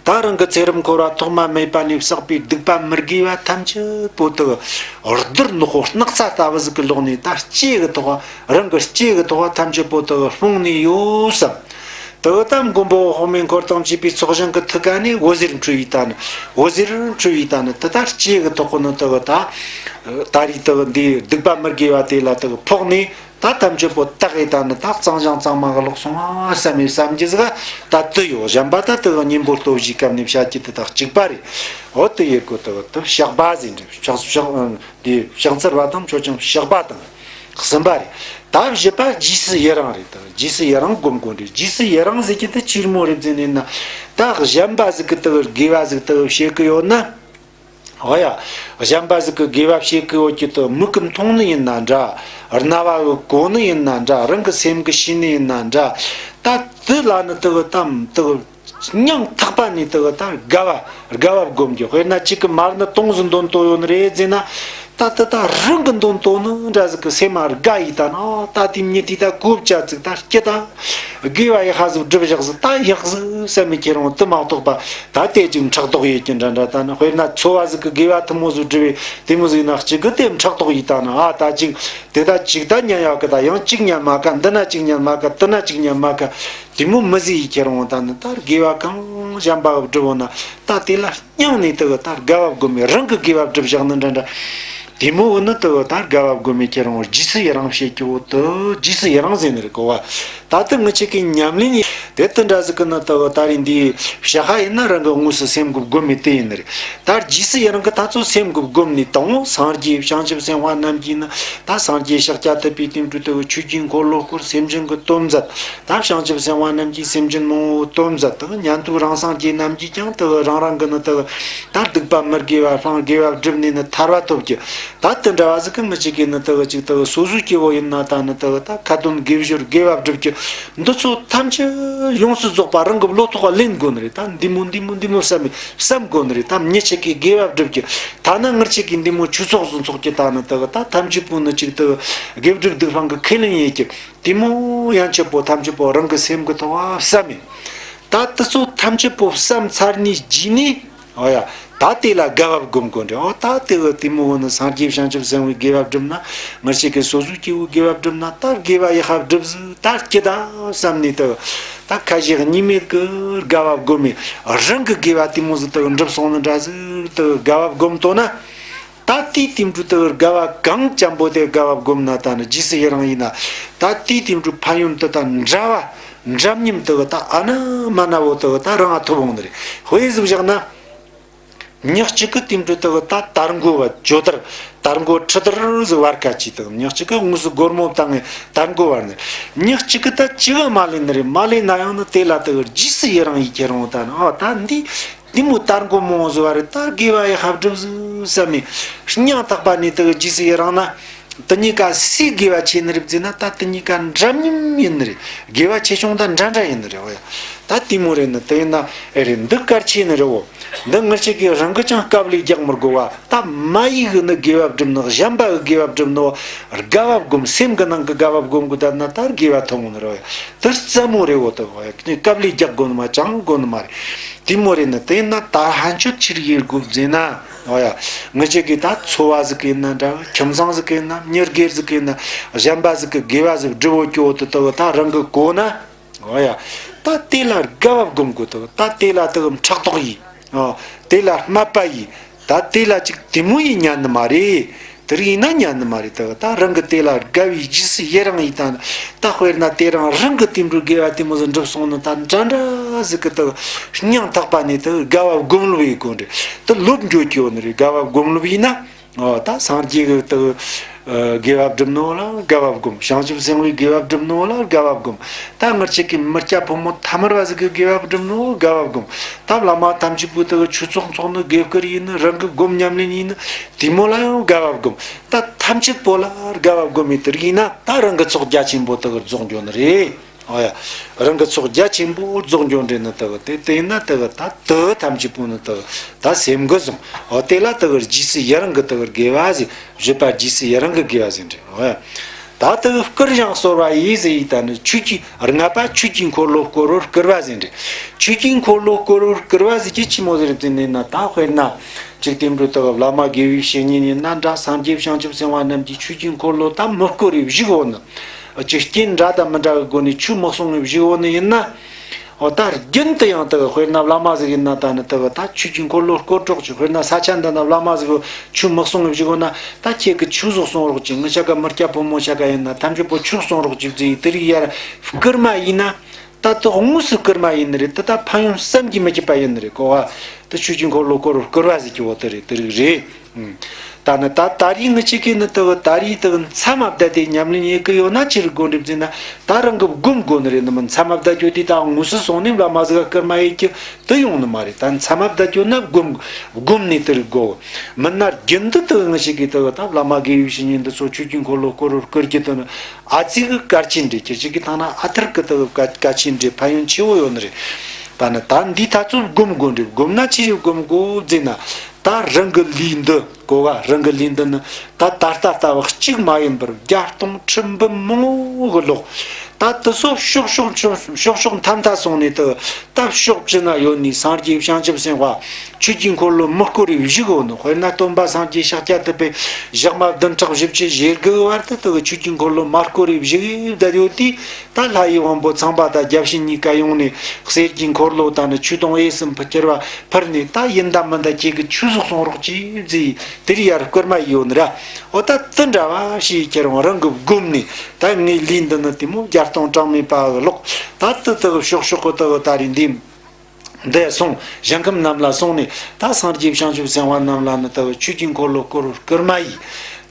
ད་རང་གི་ཚེ་རབས་འཁོར་བ་ཐོག་མ་མེད་པ་ནས་བསགས་པའི་སྡིག་པ་མི་དགེ་བ་ཐམས་ཅད་པོ་དེ་རྡུལ་ནག་པོ་སྣག་ཚ་ལྟ་བུ་ཟིག་གི་ལོག་ནས་ད་ལྕེ་གི་ཐོག་རང་གི་ལྕེ་གི་ཐོག་ཐམས་ཅད་པོ་དེ་སྤུངས་ནས་ཡོད་བསམ། དེ་ད་མགོན་པོ་འོད་དཔག་མེད་འཁོར་དང་བཅས་པའི་ཚོགས་ཞིང་གི་ཐུགས་ཀ་ནས་འོད་ཟེར་འཕྲོས་ཡི་ད་ནི། འོད་ཟེར་འཕྲོས་ཡི་ད་ནི་དེ་ད་ལྕེ་གི་ཐོག་གི་ནི་དེ་ད་ད་རེས་དེ་འདི་སྡིག་པ་མི་དགེ་བ་དེ་ལ་དེ་ཕོག་ནས། ད་ཐམས་ཅད་པོ་དག་ཡི་ད་ནི་ད་གཙང་ཞིང་གཙང་མ་གི་ལོག་སོང་ང་བསམ་མི་བསམ་གྱི་ཟིག་ད་དེ་ཡོད། གཞན་པ་ད་དེ་གཉེན་པོ་སྟོབས་བཞིའི་སྐབས་ནས་བཤད་ཀྱི་དེ་དག་གཅིག་པ་རེད། འོ་དེ་ཡེ་གོ་དེ་དེ་བཤགས་པ་ཟེར་འདྲ། བཤགས་བཤགས་འདི་བྱང་ཚར་བ་དང་མཆོད་ཅིང་བཤགས་པ་དང་གསུམ་པ་རེད། ད་བཞི་པ་རྗེས་སུ་ཡི་རང་རེད། ད་རྗེས་སུ་ཡི་རང་སྒོམ་དགོས་རེད། རྗེས་སུ་ཡི་རང་ཟེར་གྱི་དེ་ཕྱིར་མོ་རེད་ཟེར་ནས་ན། ད་གཞན་པ་ཟིག་གི་དེ་དགེ་བ་ཟིག་དེ་བྱེད་གི་ཡོད་ན། འོ་ཡ། གཞན་པ་ཟིག་གི་དགེ་བ་བྱེད་ཀི་ཡོད་ཀྱི་དུ་མིག་གིས་མཐོང་ནི་ཡིན་ན་འདྲ། རྣ་བ་གིས་གོ་ནི་ཡིན་ན་འདྲ། རང་གི་སེམས་ཀྱིས་ཤེས་ནི་ཡིན་ན་འདྲ། ད་དེ་ལ་ནི་དེ་གི་དམ་དེ་གི་སྙིང་ཐག་པ་ནས་དེ་གི་ད་དགའ་བ་དགའ་བ་སྒོམ་རྒྱུ། དཔེར་ན་གཅིག་གི་མར་ནི་དུང་ཟིག་འདོན་ཏོ་ཡོད་ནི་རེད་ཟེར་ན། ད་དེ་ད་རང་གི་འདོན་ཏོ་ནི་འདྲ་ཟིག་གི་སེམས་མ་དགའ་ཡི་ད་ན། ད་དེ་མྱི་དེ་ད་གོ་བཅད་ཟིག་ད་སྐྱིད་ད། དགེ་བ་ཡག་པ་ཟིག་སྒྲུབ་བཞག་ཟིག་ད་ཡག་ཟིག་བསམ་མི་ཁྱེར་འོང་དུ་མ་གཏོགས་པ། ད་དེ་ཅིག་ཕྲག་དོག་ཡོད་ཀྱི་འདྲ་འདྲ་ད་ནི། དཔེར་ན་འཚོ་བ་ཟིག་གི་དགེ་བ་ཐུན་མོང་ཟིག་སྒྲུབ་པའི་དེ་མོ་ཟིག་ན་གཅིག་གི་དེ་ཕྲག་དོག་ཡིན་ད་ནི། ཨ་ད་ཅིག་དེ་ད་ཅིག་ད་ཉན་ཡག་གི་ད་ཡང་ཅིག་ཉན་མ་ག་འདི་ན་ཅིག་ཉན་མ་ག་དེ་ན་ཅིག་ཉན་མ་ག་དེ་མོ་མི་ཟིག་ཡིན་ཁྱེར་འོང་ད་ནི། ད་དགེ་བ་གང་གཞན་པ་སྒྲུབ་འོང་ན་ད་དེ་ལ་སྙིང་ནས་དེ་གི་ད་དགའ་བ་སྒོམ་མེད། རང་གི་དགེ་བ་སྒྲུབ་བཞག་ནི་འདྲ་འདྲ། དེ་མོ་བོ་ནི་དེ་གི་ད་དགའ་བ་སྒོམ་མེད་ཁྱེར་འོང་རྗེས་སུ་ཡི་རང་བྱེད་ཀྱི་བོ་དེ་རྗེས་སུ་ཡི་རང་ཟེར་ནི་རེད་གོ་བ། ད་དེ་ངི་ཆེ་གི་ཉམས་ལེན་ཡིན་དེ་དེ་འདྲ་ཟིག་གི་ནི་དེ་གི་ད་རེས་འདི་བྱ་ཧ་ཡིན་ན་རང་གི་དངོས་སུ་སེམས་གི་སྒོམ་མེད་དེ་ཡིན་ནི་རེད། ད་རྗེས་སུ་ཡི་རང་གི་ད་ཚོ་སེམས་གི་སྒོམ་ནི་དང་བོ་སངས་རྒྱས་བྱང་ཆུབ་སེམས་དཔའ་རྣམས་ཀྱིས་ནི་ད་སངས་རྒྱས་ཤཱཀྱ་ཐུབ་པའི་དེ་འདྲ་དེ་གི་ཆོས་ཀྱི་འཁོར་ལོ་བསྐོར། སེམས་ཅན་གི་དོན་མཛད། ད་བྱང་ཆུབ་སེམས་དཔའ་རྣམས་ཀྱིས་སེམས་ཅན་མང་བོའི་དོན་མཛད་དང་། ཉན་ཐོས་རང་སངས་རྒྱས་རྣམས་ཀྱིས་ཀྱང་དེ་རང་རང་གི་ནི་དེ་ད་སྡིག་པ་མི་དགེ་བ་སྤང་། དགེ་བ་བསྒྲུབས་ནས་ནི་ཐར་པ་ཐོབ་ཀྱི། ད་དེ་འདྲ་བ་ཟིག་གི་མི་གཅིག་གིས་ནི་དེ་གཅིག་དེ་སོ་སོའི་སྐྱེ་བོ་ཡིན་ན་ད་ནི་དེ་ད་ཁ་ཏོན་དགེ་སྦྱོར་དགེ་བ་བསྒྲུབ་ཀྱི་འདི་ཚོ་ཐམས་ཅད་ཡོངས་སུ་རྫོགས་པ་རང་གི་བློ་ཐོག་ལེན་དགོས་ནི་རེད། ད་འདི་མོ་འདི་མོ་འདི་མོ་བསམ་བསམ་དགོས་ནི་རེད། ད་མྱི་གཅིག་གིས་དགེ་བ་བསྒྲུབ་ཀྱི་ཐ་ན་ངར་གཅིག་གིས་འདི་མོ་ཆོས་ཚོགས་སུ་འཚོགས་ཀྱི་ད་ནི་དེ་ད་ཐམས་ཅད་པོ་ནི་གཅིག་དེ་དགེ་སྒྲུབ་སྡིག་སྤང་གི་ཁས་ལེན་ཡེད་ཀྱི། དེ་མོ་ཡན་ཆད་པོ་ཐམས་ཅད་པོ་རང་གི་སེམས་ཀྱི་ཐོག་བ་བསམ་མེད། ད་དེ་ཚོ་ཐམས་ཅད་པོ་བསམ་ཚར་ནས་རྗེས་ནས། འོ་ཡ། ད་དེ་ལ་དགའ་བ་སྒོམ་དགོས་འདྲ། འོ་ད་དེ་གི་དེ་མོ་བོ་ནི་སངས་རྒྱས་བྱང་ཆུབ་སེམས་དཔའི་དགེ་བ་བསྒྲུབ་ན། ངར་ཆེ་གི་སོ་སོའི་སྐྱེ་བོའི་དགེ་བ་བསྒྲུབ་ན་ད་དགེ་བ་ཡག་པ་བསྒྲུབས་ཟིག་ད་སྐྱིད་ད་བསམ་ནས་དེ་ད་ཁ་ཞེ་གཉིས་མེད་ཀྱི་དགའ་བ་སྒོམ་མེད། རང་གི་དགེ་བ་དེ་མོ་ཟིག་དེ་འགྲུབ་སོང་ནི་འདྲ་ཟིག་དེ་དགའ་བ་སྒོམ་ཐོག་ན། ད་དེའི་དེ་འདྲ་དེ་དགའ་བ་གང་འཇམ་པོ་དེ་དགའ་བ་སྒོམ་ན་ད་ནི་རྗེས་སུ་ཡི་རང་ཡིན་ན། ད་དེའི་དེ་འདྲ་ཕན་ཡོན་དེ་ད་འདྲ་བ་འདྲ་མཉམ་དེ་ད་ཨ་ན་མ་ན་བོ་དེ་ད་རང་ང་ཐོབ་འོང་ནི་རེད། དཔེ་ཟིག་བཞག་ན། མྱི་གཅིག་གི་དེ་འདྲ་དེ་ད་དར་མགོ་བ་ཇོ་དར་དར་མགོ་ཁྲི་དར་ཟིག་བར་ཁ་ཅིག་དང་། མྱི་གཅིག་གི་དངོས་སུ་སྒོར་མོ་བཏང་ངས་དར་མགོ་བར་ནི། མྱི་གཅིག་གི་ད་ཅི་ག་མ་ལེན་ནི་རེད། མ་ལེན་ན་ཡང་ནི་དེ་ལ་དེ་རྗེས་སུ་ཡི་རང་ཡིན་ཁྱེར་འོང་ད་ནི། ཨ་ད་འདི། དེ་མོ་དར་མགོ་མང་བཟོ་བ་རེད། ད་དགེ་བ་ཡག་པ་བསྒྲུབས་ཟིག་བསམ་མེད། སྙིང་ཐག་པ་ནས་དེ་གི་རྗེས་སུ་ཡི་རང་ན། དེ་གཉིས་ཀ་སུའི་དགེ་བ་ཆེ་ནི་རེད་ཟེར་ན། ད་དེ་གཉིས་ཀ་འདྲ་མཉམ་ཡིན་ནི་རེད། དགེ་བ་ཆེ་ཆུང་ད་འདྲ་འདྲ་ཡིན་ནི་རེད། འོ་ཡ། ད་དེ་མོ་རེད་ནི་དེ་ཡིན་ན་ཨེ་རེད། འདི་གལ་ཆེ་ནི་རེད་འོ། འདི་ངར་ཆེ་གི་རང་གི་ཅང་དཀའ་ལས་རྒྱག་མི་དགོས་བ། ད་མ་ཡིག་གི་ནི་དགེ་བ་བསྒྲུབ་ནི། གཞན་པ་གི་དགེ་བ་བསྒྲུབ་ནི། དགའ་བ་སྒོམ། སེམས་གི་ནང་གི་དགའ་བ་སྒོམ་དགོས་ད་ན་ད་དགེ་བ་ཐོབ་འོང་ནི་རེད། འོ་ཡ། དེ་རྩ་མོ་རེད་འོ། དེ་འོ་ཡ། དཀའ་ལས་རྒྱག་དགོས་ནི་མ་ཅང་དགོས་ནི་མ་རེད། དེ་མོ་རེད་ནི་དེ་ཡིན་ན་ད་ཧན་ཆོད་ཕྱིར་ཡེར་དགོས་ཟེར་ན། ཨོ་ཡ། ངེད་ཅག་གི་ད་ཚོ་བ་ཟིག་གི་ཡིན་ན་འདྲ། ཁྱིམ་ཚང་ཟིག་གི་ཡིན་ན། མྱི་སྒེར་ཟིག་གི་ཡིན་ན། གཞན་པ་ཟིག་གི་དགེ་བ་ཟིག་སྒྲུབ་འོ་སྐྱོ་བོ་དེ་དག་ད་རང་གི་གོ་ན། ཨོ་ཡ། ད་དེ་ལ་དགའ་བ་སྒོམ་དགོས་དག་ད་དེ་ལ་དག་ཕྲག་དོག་ཡིས། ཨོ། དེ་ལ་སྨད་པ་ཡིས། ད་དེ་ལ་ཅིག་དེ་མོ་ཡིས་ཉན་ནི་མ་རེད། དེ་རིགས་ཡིན་ན་ཉན་ནི་མ་རེད། དག་ད་རང་གི་དེ་ལ་དགའ་བའི་རྗེས་སུ་ཡི་རང་ཡིས་ད་ནི། ད་དཔེར་ན་དེ་རང་རང་གི་དེ་འགྲོ་དགེ་བ་དེ་མོ་ཟིག་འགྲུབ་སོང་ནི་ད་འདྲ་འདྲ་ཟིག་གི་དག་སྙིང་ཐག་པ་ནས་དག་དགའ་བ་སྒོམ་ལོབས་ཡི་དགོས་འདྲ། དེ་ལོབས་འགྱོ་སྐྱོ་ནི་རེད། དགའ་བ་སྒོམ་ལོབས་ཡིན་ན། ཨོ། ད་སངས་རྒྱས་ཀྱི་དག་དགེ་བ་སྒྲུབ་ནོ་ལ་དགའ་བ་སྒོམ། བྱང་ཆུབ་སེམས་དཔའི་དགེ་བ་སྒྲུབ་ནོ་ལ་དགའ་བ་སྒོམ། ད་ངེད་ཅག་གི་མི་སྐྱ་ཕོ་མོ་ཐ་མལ་བ་ཟིག་གི་དགེ་བ་སྒྲུབ་ནོ་དགའ་བ་སྒོམ། ད་བླ་མ་ཐམས་ཅད་པོ་དག་ཆོས་ཚོགས་འཚོགས་ནི་དགེ་བསྐུལ་ཡིན་ནི། རང་གི་སྒོམ་ཉམས་ལེན་ཡིན་ནི། དེ་མོ་ལ་ཡང་དགའ་བ་སྒོམ། ད་ཐམས་ཅད་པོ་ལ་དགའ་བ་སྒོམ་མི་དེ་རིགས་ཡིན་ན་ད་རང་གི་ཚོགས་རྒྱ་ཆེན་པོ་དག་རྫོགས་འགྱོ་ནི་རེད། ཨོ་ཡ། རང་གི་ཚོགས་རྒྱ་ཆེན་པོ་རྫོགས་འགྱོ་འདྲེ་ནི་དག་དེ་དེ་ན་དག་ད་དུ་ཐམས་ཅད་པོ་ནི་དག་ད་སེམས་གི་བཟུང་། ཨོ། དེ་ལ་དག་རྗེས་སུ་ཡི་རང་གི་དག་དགེ་བ་ཟེར། བཞི་པ་རྗེས་སུ་ཡི་རང་གི་དགེ་བ་ཟེར་འདྲེ། ཨོ་ཡ། ད་དག་བསྐུལ་ཞིང་གསོལ་བ་ཡིས་ཟེར་ཡི་ད་ནི་ཆོས་ཀྱི་ལྔ་པ་ཆོས་ཀྱི་འཁོར་ལོ་བསྐོར་བར་བསྐུལ་བ་ཟེར་འདྲེ། ཆོས་ཀྱི་འཁོར་ལོ་བསྐོར་བར་བསྐུལ་བ་ཟེར་གྱི་ཆི་མོ་ཟེར་ཟེར་ནི་ན། ད་དཔེར་ན་ཅིག་དེ་འགྲོ་དག་བླ་མ་དགེ་བའི་བཤེས་གཉེན་ཡིན་ན་འདྲ། སངས་རྒྱས་བྱང་ཆུབ་སེམས་དཔའ་རྣམས་ཀྱིས་ཆོས་ཀྱི་འཁོར་ལོ་ད་མི་བསྐོར་བའི་བཞུགས་འོ་ནི། ཅིག་རྐྱེན་འདྲ་དང་མི་འདྲ་གི་སྒོ་ནས་ཆོས་མི་གསུང་གི་བཞུགས་འོ་ནི་ཡིན་ན། འོ། ད་རྒྱུན་དུ་ཡང་དག་དཔེར་ན་བླ་མ་ཟིག་ཡིན་ན་ད་ནི་དག་ད་ཆོས་ཀྱི་འཁོར་ལོ་བསྐོར་རོགས་གྱིས། དཔེར་ན་ས་ཆ་འདི་ན་བླ་མ་ཟིག་གིས་ཆོས་མི་གསུང་གི་བཞུགས་འོ་ན། ད་ཁྱེད་ཀྱིས་ཆོས་ཟིག་གསུང་རོགས་གྱིས། ངེད་ཅག་གི་མི་སྐྱ་ཕོ་མོ་ཅག་ག་ཡིན་ན་ཐམས་ཅད་པོ་ཆོས་གསུང་རོགས་གྱིས་ཟེར་དེ་རིགས་ཡར་བསྐུལ་མ་ཡིན་ན། ད་དེ་དངོས་སུ་བསྐུལ་མ་ཡིན་ནི་རེད། དེ་ད་ཕན་ཡོན་བསམ་གྱིས་མི་ཁྱབ་པ་ཡིན་ནི་རེད་གོ་བ། དེ་ཆོས་ཀྱི་འཁོར་ལོ་བསྐོར་བར་བསྐུལ་བ་ཟེར་གྱི་འོ་དེ་རེད། དེ་རིགས་རེད། ཨུམ། ད་ནི་ད་ད་རེས་ངེད་ཅག་གིས་ནི་དེ་གི་ད་རེས་དེ་གི་མཚམས་མ་བསྡད་དེ་ཉམས་ལེན་ཡེད་གི་ཡོད་ན་ཅི་རིགས་དགོས་འདྲི་ཟེར་ན། ད་རང་གིས་སྒོམ་དགོས་ནི་རེད། ནི་མིན་མཚམས་མ་བསྡད་རྒྱུ་དེ་ད་དངོས་སུ་སོང་ནས་བླ་མ་ཟིག་ག་བསྐུལ་མ་ཡེད་རྒྱུ་དེ་ཡོང་ནི་མ་རེད། ད་མཚམས་མ་བསྡད་རྒྱུ་ན་སྒོམ་སྒོམ་ནས་དེ་རིགས་དགོས། མིན་ན་རྒྱུན་དུ་དེ་གི་ངེད་ཅག་གིས་དེ་གི་ད་བླ་མ་དགེ་བའི་བཤེས་གཉེན་འདི་ཚོ་ཆོས་ཀྱི་འཁོར་ལོ་བསྐོར་བར་བསྐུལ་རྒྱུ་དེ་ནི། ཨ་ཙི་གི་གལ་ཆེན་འདྲ། ཁྱེད་ཅག་གི་ཐང་ན་ཨ་ཐུར་གི་དག་གལ་ཆེན་འདྲ། ཕན་ཡོན་ཆེ་བོ་ཡོད་ནི་རེད། ད་ནི་ད་འདི་ད་ཚོ་སྒོམ་དགོས་འདྲ། སྒོམ་ན་ཅི་ཞིག་སྒོམ་དགོས་ཟེར་ན། ད་རང་གི་ལུས་འདི་གོ་བ། རང་གི་ལུས་འདི་ནི་ད་ད་ལྟ་ལྟ་བུ་གཅིག་མ་ཡིན་པར་བརྒྱ་སྟོང་ཁྲི་འབུམ་མང་བོ་གི་ལོག་ད་དེ་ཚོ་ཕྱོགས་ཕྱོགས་ཕྱོགས་ཕྱོགས་ཕྱོགས་མཐའ་མཐའ་སོང་ནས་དེ། ད་ཕྱོགས་བཅུ་ན་ཡོད་ནི་སངས་རྒྱས་བྱང་ཆུབ་སེམས་དཔའ་ཆོས་ཀྱི་འཁོར་ལོ་མི་བསྐོར་བའི་བཞུགས་འོ་ནི། དཔེར་ན་སྟོན་པ་སངས་རྒྱས་ཤཱཀྱ་ཐུབ་པས་ཞག་མ་བདུན་ཕྲག་བཞི་བཅུ་ཞེ་དགུ་བར་དུ་དེ་གི་ཆོས་ཀྱི་འཁོར་ལོ་མ་བསྐོར་བའི་བཞུགས་བསྡད་ཡོད་དུས། ད་ལྷ་ཡི་དབང་པོ་ཚངས་པ་དང་བརྒྱ་བྱིན་གཉིས་ཀ་ཡོང་ནས་གསེར་གྱི་འཁོར་ལོ་དང་ནི་ཆོས་དུང་དབྱིངས་སུ་འཕུར་ཁྱེར་བ་ཕུལ་ནས། ད་ཡིན་ད་མིན་ད་ཁྱེད་ཀྱིས་ཆོས་ཟིག་གསུང་རོགས་གྱིས་ཟེར་དེ་རིགས་ཡར་བསྐུལ་མ་ཡོད་ནི་ར། འོ། ད་དེ་འདྲ་བ་ཞིག་ཁྱེད་རང་རང་གིས་བསྒོམས་ནས། ད་ངའི་ལུས་འདི་ནི་དེ་མོ་བརྒྱ་སྟོང་གྲངས་མེད་པ་གི་ལོག་ད་དེ་དེ་གི་ཕྱོགས་ཕྱོགས་གི་དེ་གི་ད་རེས་འདི་འདི་སོང་། ཞིང་ཁམས་རྣམས་ལ་སོང་ནས། ད་སངས་རྒྱས་བྱང་ཆུབ་སེམས་དཔའ་རྣམས་ལ་ནི་དེ་གི་ཆོས་ཀྱི་འཁོར་ལོ་བསྐོར་བསྐུལ་མ་ཡིས།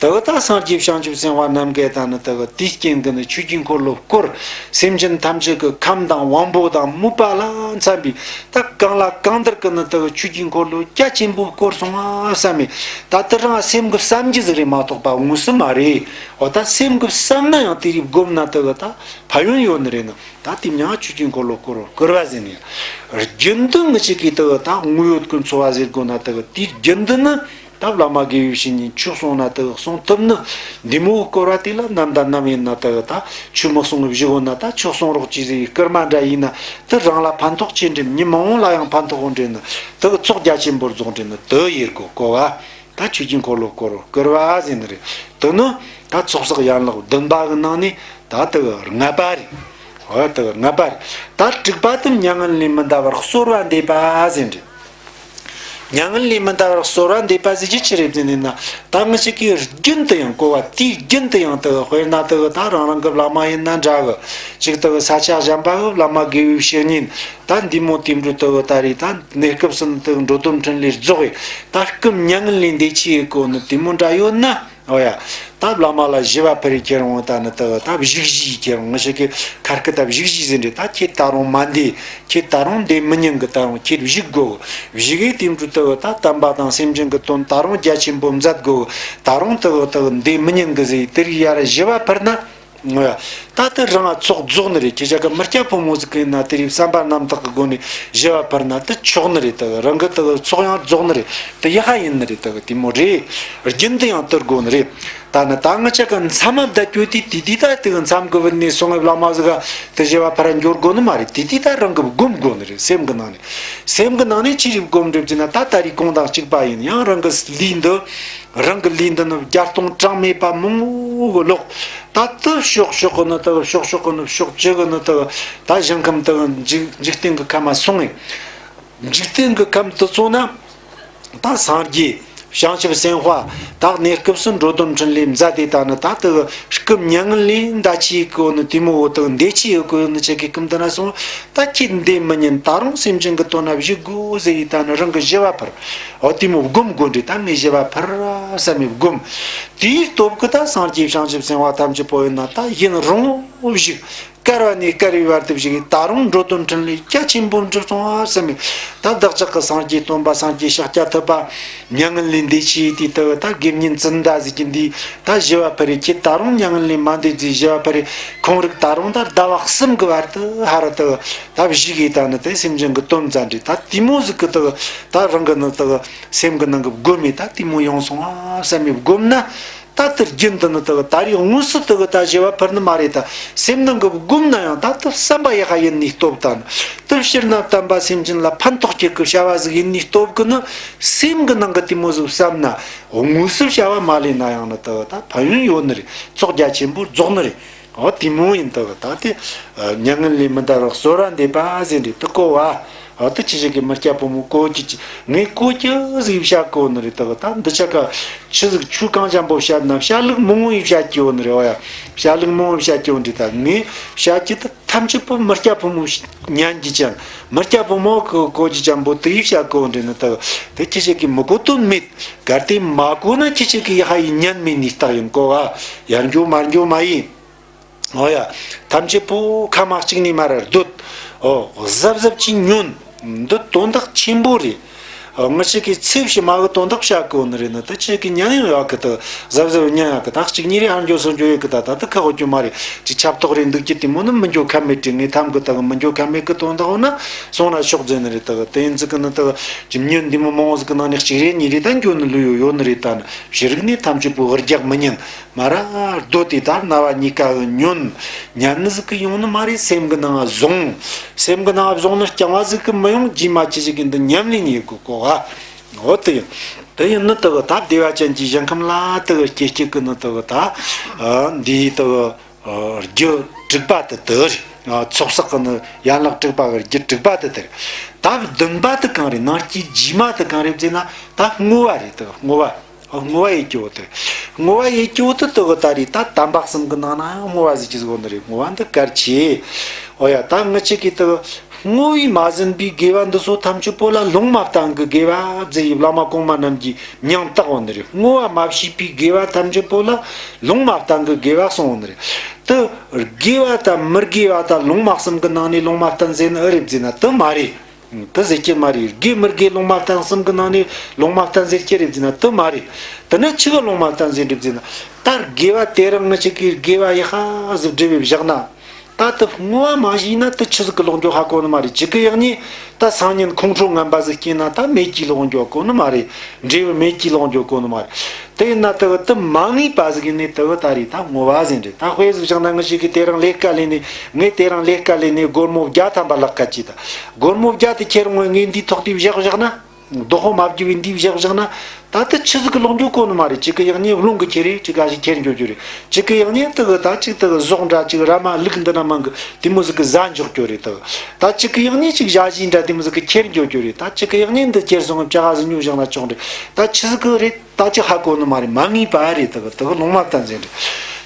དེ་གི་ད་སངས་རྒྱས་བྱང་ཆུབ་སེམས་དཔའ་རྣམས་ཀས་ད་ནི་དེ་གི་དེའི་རྐྱེན་གྱིས་ནི་ཆོས་ཀྱི་འཁོར་ལོ་བསྐོར། སེམས་ཅན་ཐམས་ཅད་ཀྱི་ཁམས་དང་དབང་པོ་དང་མོས་པ་ལ་འཚམ་པའི། ད་གང་ལ་གང་འདིར་གི་ནི་དེ་གི་ཆོས་ཀྱི་འཁོར་ལོ་རྒྱ་ཆེན་པོ་བསྐོར་སོང་ང་བསམ་མེད། ད་དེ་རང་སེམས་ཀྱིས་བསམ་རྒྱུ་ཟིག་རེད་མ་གཏོགས་པ་དངོས་སུ་མ་རེད། འོ། ད་སེམས་ཀྱིས་བསམ་ན་ཡང་དེ་རིགས་བསྒོམས་ན་དེ་གི་ད་ཕན་ཡོན་ཡོད་ནི་རེད་ནི། ད་དེ་མྱང་ཆོས་ཀྱི་འཁོར་ལོ་བསྐོར་བར་བསྐུལ་བ་ཟེར་ནས། རྒྱུན་དུ་ངེད་ཅག་གིས་དེ་གི་ད་དངོས་ཡོད་ཀྱི་འཚོ་བ་ཟེར་དགོས་ན་དེ་གི་དེའི་རྒྱུན་དུ་ནི། ད་བླ་མ་དགེ་བའི་བཤེས་གཉེན་ཆོས་གསུང་ན་དེ་གི་གསུང་ཐུབ་ནི། འདི་མོ་བསྐོར་བ་དེ་ལ་ནམ་དང་ནམ་ཡིན་ན་དེ་གི་ད་ཆོས་མི་གསུང་གི་བཞུགས་འོ་ན། ད་ཆོས་གསུང་རོགས་གྱིས་ཟེར་བའི་བསྐུལ་མ་འདྲ་ཡིན་ན། དེ་རང་ལ་ཕན་ཐོགས་ཆེ་འདྲ། མྱི་མང་བོ་ལ་ཡང་ཕན་ཐོགས་འདྲ་ནི། དེ་གི་ཚོགས་རྒྱ་ཆེན་པོ་རྫོགས་འདྲ་ནི་དེ་ཡེད་དགོས་གོ་བ། ད་ཆོས་ཀྱི་འཁོར་ལོ་བསྐོར་བར་བསྐུལ་བ་ཟེར་ནི་རེད། དེ་ནི་ད་ཚོགས་བསགས་ཡན་ལག་བདུན་པ་གི་ནང་ནས་ད་དེ་གི་ལྔ་པ་རེད། འོ། དེ་གི་ལྔ་པ་རེད། ད་དྲུག་པ་དེ་མྱ་ངན་ལས་མི་འདའ་བར་གསོལ་བ་འདེབས་པ་ཟེར་ནི་རེད། མྱ་ངན་ལས་མི་འདའ་བར་གསོལ་བ་འདེབས་པ་ཟེར་རྒྱུ་ཅི་རེད་ཟེར་ནི་ན། ད་ངེད་ཅག་གིས་རྒྱུན་དུ་ཡང་གོ་བ། དེའི་རྒྱུན་དུ་ཡང་དེ་གི་དཔེར་ན་དེ་གི་ད་རང་རང་གི་བླ་མ་ཡིན་ན་འདྲ་གི། ཅིག་དེ་གི་ས་ཆ་གཞན་པ་གི་བླ་མ་དགེ་བའི་བཤེས་གཉེན། ད་འདི་མོ་དེ་འགྲོ་དེ་གི་ད་རེས་ད་གནས་སྐབས་སུ་ནི་དེ་གི་འགྲོ་དོན་འཕྲིན་ལས་རྫོགས་ཡི། ད་སྐུ་མྱ་ངན་ལས་འདས་ཆི་ཡི་གོ་ནི་དེ་མོ་འདྲ་ཡོད་ན། འོ་ཡ། ད་བླ་མ་ལ་ཞུ་བ་ཕུལ་རེ་ཁྱེད་རང་ད་ནི་དེ་གི་ད་བཞུགས་གཞིས་ཁྱེད་རང་ངེད་ཅག་གི་ཁ་སྐད་ད་བཞུགས་གཞིས་ཟེར་འདྲ། ད་ཁྱེད་ད་རུང་མ་འདས། ཁྱེད་ད་རུང་འདས་མི་ཉན་གི། ད་རུང་ཁྱེད་བཞུགས་དགོས། བཞུགས་ཡི་དེ་འགྲོ་དེ་གི་ད་དམ་པ་དང་སེམས་ཅན་གི་དོན་ད་རུང་རྒྱ་ཆེན་པོ་མཛད་དགོས། ད་རུང་དེ་གི་དེ་གི་འདས་མི་ཉན་གི་ཟེར་དེ་རིགས་ཡར་ཞུ་བ་ཕུལ་ན། ངོ་ཡ། ད་དེ་རང་ང་ཚོགས་རྫོགས་ནི་རེད། ཁྱེད་ཅག་གི་མི་སྐྱ་ཕོ་མོ་ཟིག་གི་ཡིན་ན་དེ་རིགས་བསམ་པ་རྣམ་དག་གི་སྒོ་ནས་བཞི་བ་འཕུར་ན་དེ་ཆོག་ནི་རེད། དེ་རང་གི་དེ་ཚོགས་ཡང་རྫོགས་ནི་རེད། དེ་ཡག་ཡིན་ནི་རེད། དེ་དེ་མོ་རེད། རྒྱུན་དུ་ཡང་དེར་དགོས་ནི་རེད། ད་ནི་ད་ང་ཅག་གི་མཚམས་མ་བསྡད་རྒྱུ་དེ་དེ་དུས་ད་དེ་གི་མཚམས་གི་བུད་ནས་སོང་ངེ་བླ་མ་ཟིག་ག་དེ་བཞི་བ་འཕུར་འགྱོ་དགོས་ནི་མ་རེད། དེ་དུས་ད་རང་གི་སྒོམ་དགོས་ནི་རེད། སེམས་གི་ནང་ནས་སེམས་གི་ནང་ནས་ཅི་རིགས་སྒོམ་རེད་ཟེར་ན། ད་ད་རེས་གོང་དང་གཅིག་པ་ཡིན། ཡང་རང་གི་ལུས་འདི་རང་གི་ལུས་འདི་ནི་བརྒྱ་སྟོང་གྲངས་མེད་པ་མང་བོ་གི་ལོག་ད་དེ་ཕྱོགས་ཕྱོགས་གི་ནི་དེ་ཕྱོགས་ཕྱོགས་གི་ནི་ཕྱོགས་བཅུ་གི་ནི་དེ་ད་ཞིང་ཁམས་དེ་འཇིག་འཇིག་རྟེན་གི་ཁམས་མ་སོང་ངེ། འཇིག་རྟེན་གི་ཁམས་དེ་ཚོ་ན་ད་སངས་རྒྱས་བྱང་ཆུབ་སེམས་དཔའ་ད་གནས་སྐབས་སུ་འགྲོ་དོན་འཕྲིན་ལས་མཛད་དེ། ད་ནི་ད་དེ་སྐུ་མྱ་ངན་ལས་འདའ་ཆེས་གི་ནི་དེ་མོ་བོ་དེ་འདས་ཆེས་གི་ནི་ཆེ་གི་སྐུ་འདི་ན་སོང་། ད་ཁྱེད་འདས་མི་ཉན། ད་རུང་སེམས་ཅན་གི་དོན་ན་བཞུགས་དགོས་ཟེར་ཡི། ད་ནི་རང་གི་བཞི་བ་འཕུར། འོ་དེ་མོ་སྒོམ་དགོས་འདྲི། ད་ངས་བཞི་བ་འཕུར་བསམ་མི་སྒོམ། དེའི་སྟོབས་ཀྱིས་ད་སངས་རྒྱས་བྱང་ཆུབ་སེམས་དཔའ་ཐམས་ཅད་པོ་ཡིན་ན་ད་ཡུན་རིང་བོ་བཞུགས། བསྐལ་བ་ནས་བསྐལ་བའི་བར་དུ་བཞུགས། ད་རུང་འགྲོ་དོན་འཕྲིན་ལས་རྒྱ་ཆེན་པོ་འགྲུབ་སོང་བ་བསམ་མི། ད་བདག་ཅག་གི་སངས་རྒྱས་སྟོན་པ་སངས་རྒྱས་ཤཱཀྱ་ཐུབ་པ་མྱ་ངན་ལས་འདས་ཆེས་དེ་དག་ད་དགེ་བསྙེན་ཙནྡྲ་ཟེར་གྱི་འདི་ད་བཞི་བ་འཕུར་རེ། ཁྱེད་ད་རུང་མྱ་ངན་ལས་མ་འདས་ཚེ་བཞི་བ་འཕུར་རེ། ཁོང་རིགས་ད་རུང་ད་ཟླ་བ་གསུམ་གི་བར་དུ་ཧ་ར་དུ་ད་བཞུགས་ཡི། ད་ནི་དེ་སེམས་ཅན་གི་དོན་མཛད་འདྲི། ད་དེ་མོ་ཟིག་གི་དུ་ད་རང་གི་ནི་དུ་སེམས་གི་ནང་གི་སྒོམ་མེད། ད་དེ་མོ་ཡོང་སོང་ཨ་བསམ་མི་སྒོམ་ན། ད་དུ་རྒྱུན་དུ་ནི་དུ་ད་རེས་དངོས་སུ་དུ་ད་བཞི་བ་འཕུར་ནི་མ་རེད། ད་སེམས་ནང་གི་སྒོམ་ན་ཡང་ད་དུ་བསམ་པ་ཡག་ཡིན་ནི་སྟོབས་དང་། དུ་ཕྱིར་ན་དམ་པ་སེམས་ཅན་ལ་ཕན་ཐོགས་ཀྱི་གི་བྱ་བ་ཟིག་ཡིན་ནི་སྟོབས་གི་ནི། སེམས་གི་ནང་གི་དེ་མོ་ཟིག་བསམ་ན། དངོས་སུ་བྱ་བ་མ་ལས་ན་ཡང་ནི་དུ་ད་ཕན་ཡོན་ཡོད་ནི་རེད། ཚོགས་རྒྱ་ཆེན་པོ་རྫོགས་ནི་རེད། འོ་དེ་མོ་ཡིན། དག་ད་དེ་མྱ་ངན་ལས་མི་འདའ་བར་གསོལ་བ་འདེབས་པ་ཟེར་འདྲི། དུ་གོ་བ། འོ་དེ་ཁྱེད་ཅག་གི་མི་སྐྱ་ཕོ་མོ་གོ་གི་ཅི་ངས་གོ་གི་ཟིག་བཤད་གོ་ནི་རེད། དག་ད་འདི་ཆ་ག་ཆི་ཟིག་ཆུ་གང་ཅན་པོ་བཤད་ན་བཤད་ལུགས་མང་བོ་ཡི་བཤད་གི་ཡོད་ནི་རེད། འོ་ཡ། བཤད་ལུགས་མང་བོ་བཤད་གི་ཡོད་འདྲི། ད་ངས་བཤད་གི་དུ་ཐམས་ཅད་པོ་མི་སྐྱ་ཕོ་མོ་ཉན་གི་ཅན། མི་སྐྱ་ཕོ་མོ་གི་གོ་གི་ཅན་པོ་དེ་ཡི་བཤད་གོ་འདྲི་ནི། དག་དེ་ཁྱེད་ཅག་གི་མི་གོ་དོན་མེད། གལ་ཏེ་མ་གོ་ན་ཁྱེད་ཅག་གི་ཡ་ཧ་ཡི་ཉན་མེད་ནི་རྟགས་ཡིན་གོ་བ། ཡར་འགྱོ་མར་འགྱོ་མ་ཡིན། འོ་ཡ། ཐམས་ཅད་པོ་ཁ་མ་གཅིག་ནས་མར་སྡོད། འོ་གཟབ་གཟབ་ཀྱིས་ཉོན། འདི་དོན་དག་ཆེན་པོ་རེད། འོ་ང་ཅག་གི་ཚེ་ཕྱི་མ་གི་དོན་དག་བཤད་གོ་ནི་རེད་ནི། ད་ཁྱེད་ཀྱི་ཉན་ཡང་ཡག་གི། ད་གཟབ་གཟབ་ཉན་ཡག་གི། ད་གཅིག་གཉིས་རེ་ཧར་འགྱོ་ཚུར་འགྱོ་ཡོད་གི། ད་ད་ད་ཁ་ཧོ་རྒྱུ་མ་རེད། ཅིག་ཆབ་ཏོག་རེ་འདུག་གི་དེ་མོ་ནི་མི་འགྱོ་ཁ་མེད་དྲི། ངས་ཐམ་གི་ད་གི་མི་འགྱོ་ཁ་མེད་གི་དོན་དག་འོ་ན་སོང་ན་ཤོག་ཟེར་ནི་རེད། ད་གི་དེ་ཡིན་ཟིག་གི་ནི་ད་གི་ཅིག་ཉོན་འདི་མོ་མང་བོ་ཟིག་གི་ནང་ནས་གཅིག་རེ་གཉིས་རེ་ད་འགྱོ་ནི་ལོས་ཡོད་ཡོད་ནི་རེད། ད་ནི་ཕྱི་རིག་ནས་ཐམས་ཅད་པོ་རྒྱག་མི་ཉན། མ་ར་རྡོ་དེ་ལྟར་རྣ་བ་གཉིས་ཀ་གི་ཉོན། ཉན་ནི་ཟིག་གི་ཡོང་ནི་མ་རེད། སེམས་གི་ནང་བཟུང་། སེམས་གི་ནང་བཟུང་ནི་རྐྱང་བ་ཟིག་གི་མི་ཡོང་། རྗེས་མ་ཅི་ཞིག་གི་འདི་ཉམས་ལེན་ཡེད་དགོས་གོ་བ། འོ་དེ་ཡིན། དེ་ཡིན་ནི་དེ་གི་ད་བདེ་བ་ཅན་གྱི་ཞིང་ཁམས་ལ་དེ་གི་སྐྱེ་སྐྱེ་གི་ནི་དེ་གི་ད་འདིའི་དེ་གི་རྒྱུ་དྲུག་པ་དེ་དེ་རེད། ཚོགས་བསགས་གི་ནི་ཡན་ལག་དྲུག་པ་གི་རྒྱུ་དྲུག་པ་དེ་དེ་རེད། ད་བདུན་པ་དེ་གང་རེད། ནང་སྐྱེས་རྗེས་མ་དེ་གང་རེད་ཟེར་ན། ད་བསྔོ་བ་རེད། དེ་གི་བསྔོ་བ། བསྔོ་བ་ཡེད་རྒྱུ་བོ་དེ། བསྔོ་བ་ཡེད་རྒྱུ་བོ་དེ་དེ་གི་ད་རེད། ད་དམ་པ་གསུམ་གི་ནང་ན་ཡང་བསྔོ་བ་ཟེར་གྱི་ཟིག་ཡོད་ནི་རེད། བསྔོ་བ་འདི་གལ་ཆེ། འོ་ཡ། ད་ངི་ཆོ་གིས་དེ་གི་བསྔོ་བས་མ་ཟིན་པའི་དགེ་བ་འདི་ཚོ་ཐམས་ཅད་པོ་ལ་ལུང་མ་བསྟན་གི་དགེ་བ་ཟེར་ཡི་བླ་མ་གོང་མ་རྣམས་ཀྱིས་མིང་བཏགས་ཡོད་ནི་རེད། བསྔོ་བ་མ་བྱས་པའི་དགེ་བ་ཐམས་ཅད་པོ་ལ་ལུང་མ་བསྟན་གི་དགེ་བ་གསུངས་ཡོད་ནི་རེད། དེ་དགེ་བ་དང་མི་དགེ་བ་དང་ལུང་མ་གསུམ་གི་ནང་ནས་ལུང་མ་བསྟན་ཟེར་ནི་ཨེ་རེད་ཟེར་ན་དེ་མ་རེད། དེ་ཟེར་རྒྱུ་མ་རེད། དགེ་མི་དགེ་ལུང་མ་བསྟན་གསུམ་གི་ནང་ནས་ལུང་མ་བསྟན་ཟེར་རྒྱུ་རེད་ཟེར་ན་དེ་མ་རེད། དེ་ནས་ཆི་གི་ལུང་མ་བསྟན་ཟེར་འགྲིག་ཟེར་ན། ད་དགེ་བ་དེ་རིང་ངི་ཆོ་གིས་དགེ་བ་ཡག་པ་ཟིག་སྒྲུབ་བས་བཞག་ན། ད་དེ་བསྔོ་བ་མ་བྱས་ན་དེ་ཆི་ཟིག་གི་ལོག་འགྱོ་ཧ་གོ་ནི་མ་རེད། གཅིག་གི་ཡང་ནི་ད་སང་ཉིན་ཁོང་ཁྲོ་ངན་པ་ཟིག་སྐྱེས་ན་ད་མེད་ཀྱི་ལོག་འགྱོ་གོ་ནི་མ་རེད། འབྲས་བུ་མེད་ཀྱི་ལོག་འགྱོ་གོ་ནི་མ་རེད། དེ་ཡིན་ན་དེ་གི་དེ་མ་ངེས་པ་ཟིག་ཡིན་ནས་དེ་གི་ད་རེད། ད་བསྔོ་བ་ཟེར་འདྲ། ད་དཔེ་ཟིག་བཞག་ན་ངི་ཆོ་གིས་དེ་རིང་ལས་ཀ་ལས་ནས། ངས་དེ་རིང་ལས་ཀ་ལས་ནས་སྒོར་མོ་བརྒྱ་ཐམ་པ་ལག་ཁ་བྱས། ད་སྒོར་མོ་བརྒྱ་དེ་ཁྱེར་འོང་ངས་འདིའི་ཐོག་དེ་བཞག་བཞག་ན། རྡོག་པ་མ་བརྒྱབ་པའི་འདིའི་བཞག་བཞག་ན། ད་དེ་ཆི་ཟིག་གི་ལོག་འགྱོ་གོ་ནི་མ་རེད། གཅིག་གི་ཡང་ནས་རླུང་གིས་ཁྱེར་རེ། གཅིག་ག་ཞིག་ཁྱེར་འགྱོ་རྒྱུ་རེད། གཅིག་གི་ཡང་ནས་དེ་གི་ད་གཅིག་དེ་གི་ཟོག་འདྲ་གཅིག་ར་མ་ལུག་འདི་འདྲ་མང་གི་དེ་མོ་ཟིག་གིས་ཟ་འཇོག་རྒྱུ་རེད། དེ་གི་ད་གཅིག་གི་ཡང་ནས་གཅིག་ཞ་ཞི་འདྲ་དེ་མོ་ཟིག་གིས་ཁྱེར་འགྱོ་རྒྱུ་རེད། ད་གཅིག་གི་ཡང་ནས་འདི་ཁྱེར་སོང་ངམ་ཅ་ག་ཟིག་ཉོ་བཞག་ན་ཆོག་རེད། ད་ཆི་ཟིག་གི་རེད། ད་ཅི་ཧ་གོ་ནི་མ་རེད། མ་ངེས་པ་རེད། དེ་གི་དེ་གི་ལུང་མ་བསྟན་ཟེར་འདྲ།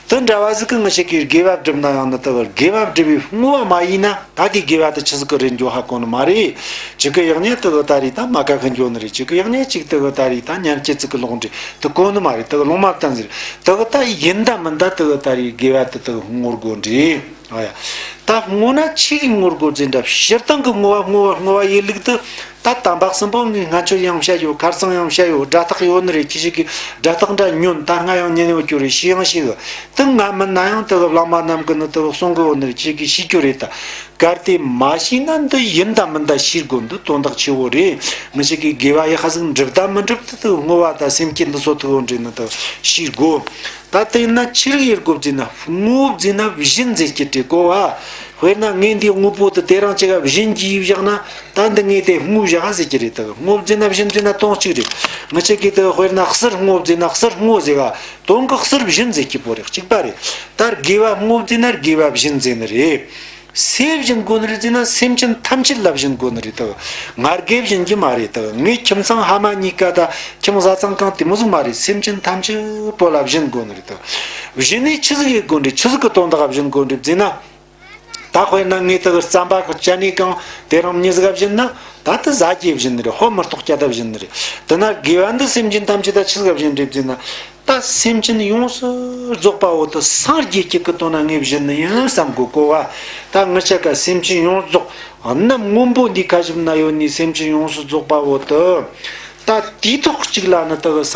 དེ་འདྲ་བ་ཟིག་གི་ངི་ཆོ་གིས་དགེ་བ་བསྒྲུབ་ན་ཡང་ནི་དེ་གི་དགེ་བ་བསྒྲུབ་པའི་བསྔོ་བ་མ་ཡིན་ན། ད་དེ་དགེ་བ་དེ་ཆི་ཟིག་གི་རེད་འགྱོ་ཧ་གོ་ནི་མ་རེད། གཅིག་གི་ཡང་ནས་དེ་གི་ད་རེད། ད་མ་ཁ་ཁ་འགྱོ་ནི་རེད། གཅིག་གི་ཡང་ནས་གཅིག་དེ་གི་ད་རེད། ད་ཉམས་སྐྱེ་ཟིག་གི་ལོག་འདྲ་དེ་གོ་ནི་མ་རེད། དེ་གི་ལུང་མ་བསྟན་ཟེར། དེ་གི་ད་ཡིན་ད་མིན་ད་དེ་གི་ད་རེད། དགེ་བ་དེ་དེ་གི་བསྔོ་དགོས་འདྲ། ཨ་ཡ། ད་བསྔོ་ན་ཆི་གི་བསྔོ་དགོས་ཟེར་འདྲ། སྤྱིར་བཏང་གི་བསྔོ་བ་བསྔོ་བ་བསྔོ་བ་ཡེད་ལུགས་དེ། ད་དམ་པ་གསུམ་པོ་ངས་སྔ་ཆོ་ཡང་བཤད་ཡོད། ཁ་སང་ཡང་བཤད་ཡོད། སྒྲ་རྟགས་ཡོད་ནི་རེད། ཁྱེད་ཅག་གིས་སྒྲ་རྟགས་འདྲ་ཉོན། ད་སྔ་ཡང་ཉན་ཡོད་རྒྱུ་རེད། ཤེས་ཡང་ཤེས་གི། དེ་ང་མིན་ན་ཡང་དེ་གི་བླ་མ་རྣམས་ཀྱིས་ནི་དེ་གི་གསུང་གི་ཡོད་ནི་རེད། ཁྱེད་ཅག་གིས་ཤེས་རྒྱུ་རེད། ད་གལ་ཏེ་མ་ཤེས་ན་འདི་ཡིན་དང་མིན་དང་ཤེས་དགོས། འདི་དོན་དག་ཆེ་བོ་རེད། ང་ཅག་གི་དགེ་བ་ཡག་ག་ཟིག་འགྲུབ་དང་མི་འགྲུབ་དེ་དེ་བསྔོ་བ་དང་སེམས་བསྐྱེད་འདི་ཚོ་དེ་གི་འོག་འདྲེ་ནི་དེ་ཤེས་དགོས། ད་དེ་ན་ཆི་རིགས་ཡེད་དགོས་བཟླས་ན། བསྔོ་བཟླས་ན་བཞིན་མཛད་རྒྱུ་རེད་གོ་བ། དཔེར་ན་ངས་འདི་དངོས་པོ་དེ་དེ་རིང་ཅིག་ག་བྱིན་གྱིས་བཞག་ན། ད་འདི་ངས་དེ་བསྔོ་བཞག་ཟེར་རྒྱུ་རེད། ད་བསྔོ་བཟླས་ན་བཞིན་བཟླས་ན་དོན་གཅིག་རེད། ང་ཅག་གིས་ད་དཔེར་ན་གསུར་བསྔོ་བཟླས་ན་གསུར་བསྔོ་ཟེར་ག། དོན་གྱི་གསུར་བཞིན་མཛད་རྒྱུ་བོ་རེད། གཅིག་པ་རེད། ད་དགེ་བ་བསྔོ་བཟླས་ན་དགེ་བ་བཞིན་མཛད་ནི་རེད། སུ་བཞིན་དགོས་ནི་རེད་ཟེར་ན། སེམས་ཅན་ཐམས་ཅད་ལ་བཞིན་དགོས་ནི་རེད། ད་ང་དགེ་བཞིན་གྱི་མ་རེད། ད་ངའི་ཁྱིམ་ཚང་ཕ་མ་གཉིས་ཀ་དང་ཁྱིམ་བཟའ་ཚང་གང་དེ་མོ་ཟིག་མ་རེད། སེམས་ཅན་ཐམས་ཅད་པོ་ལ་བཞིན་དགོས་ནི་རེད། ད་བཞིན་ནས་ཆི་ཟིག་ཡེད་དགོས་ནི་རེད། ཆི་ཟིག་གི་དོན་དག་བཞིན་དགོས་ནི་རེད་ཟེར་ན། ད་དཔེར་ན་ངས་དེ་གི་རྩམ་པ་གི་ཅ་ནེ་གང་དེ་རིང་མྱི་ཟིག་ག་བྱིན་ན། ད་དེ་ཟ་རྒྱུ་བྱིན་ནི་རེད། ཧོ་མི་ལྟོགས་རྒྱུ་ད་བྱིན་ནི་རེད། དེ་ན་དགེ་བ་འདི་སེམས་ཅན་ཐམས་ཅད་ད་ཆི་ཟིག་ག་བྱིན་རེད་ཟེར་ན། ད་སེམས་ཅན་ཡོངས་སུ་རྫོགས་པ་བོ་དེ་སངས་རྒྱས་རྒྱུ་གི་དོན་ན་ངས་བྱིན་ནི་ཡིན་བསམ་དགོས་གོ་བ། ད་ང་ཅག་ག་སེམས་ཅན་ཡོངས་རྫོགས་གནམ་སྔོན་པོ་འདི་ཁ་ཞིབ་ན་ཡོད་ནི་སེམས་ཅན་ཡོངས་སུ་རྫོགས་པ་བོ་དེ། ད་དུས་ཐོག་གཅིག་ལ་ནི་དེ་གི་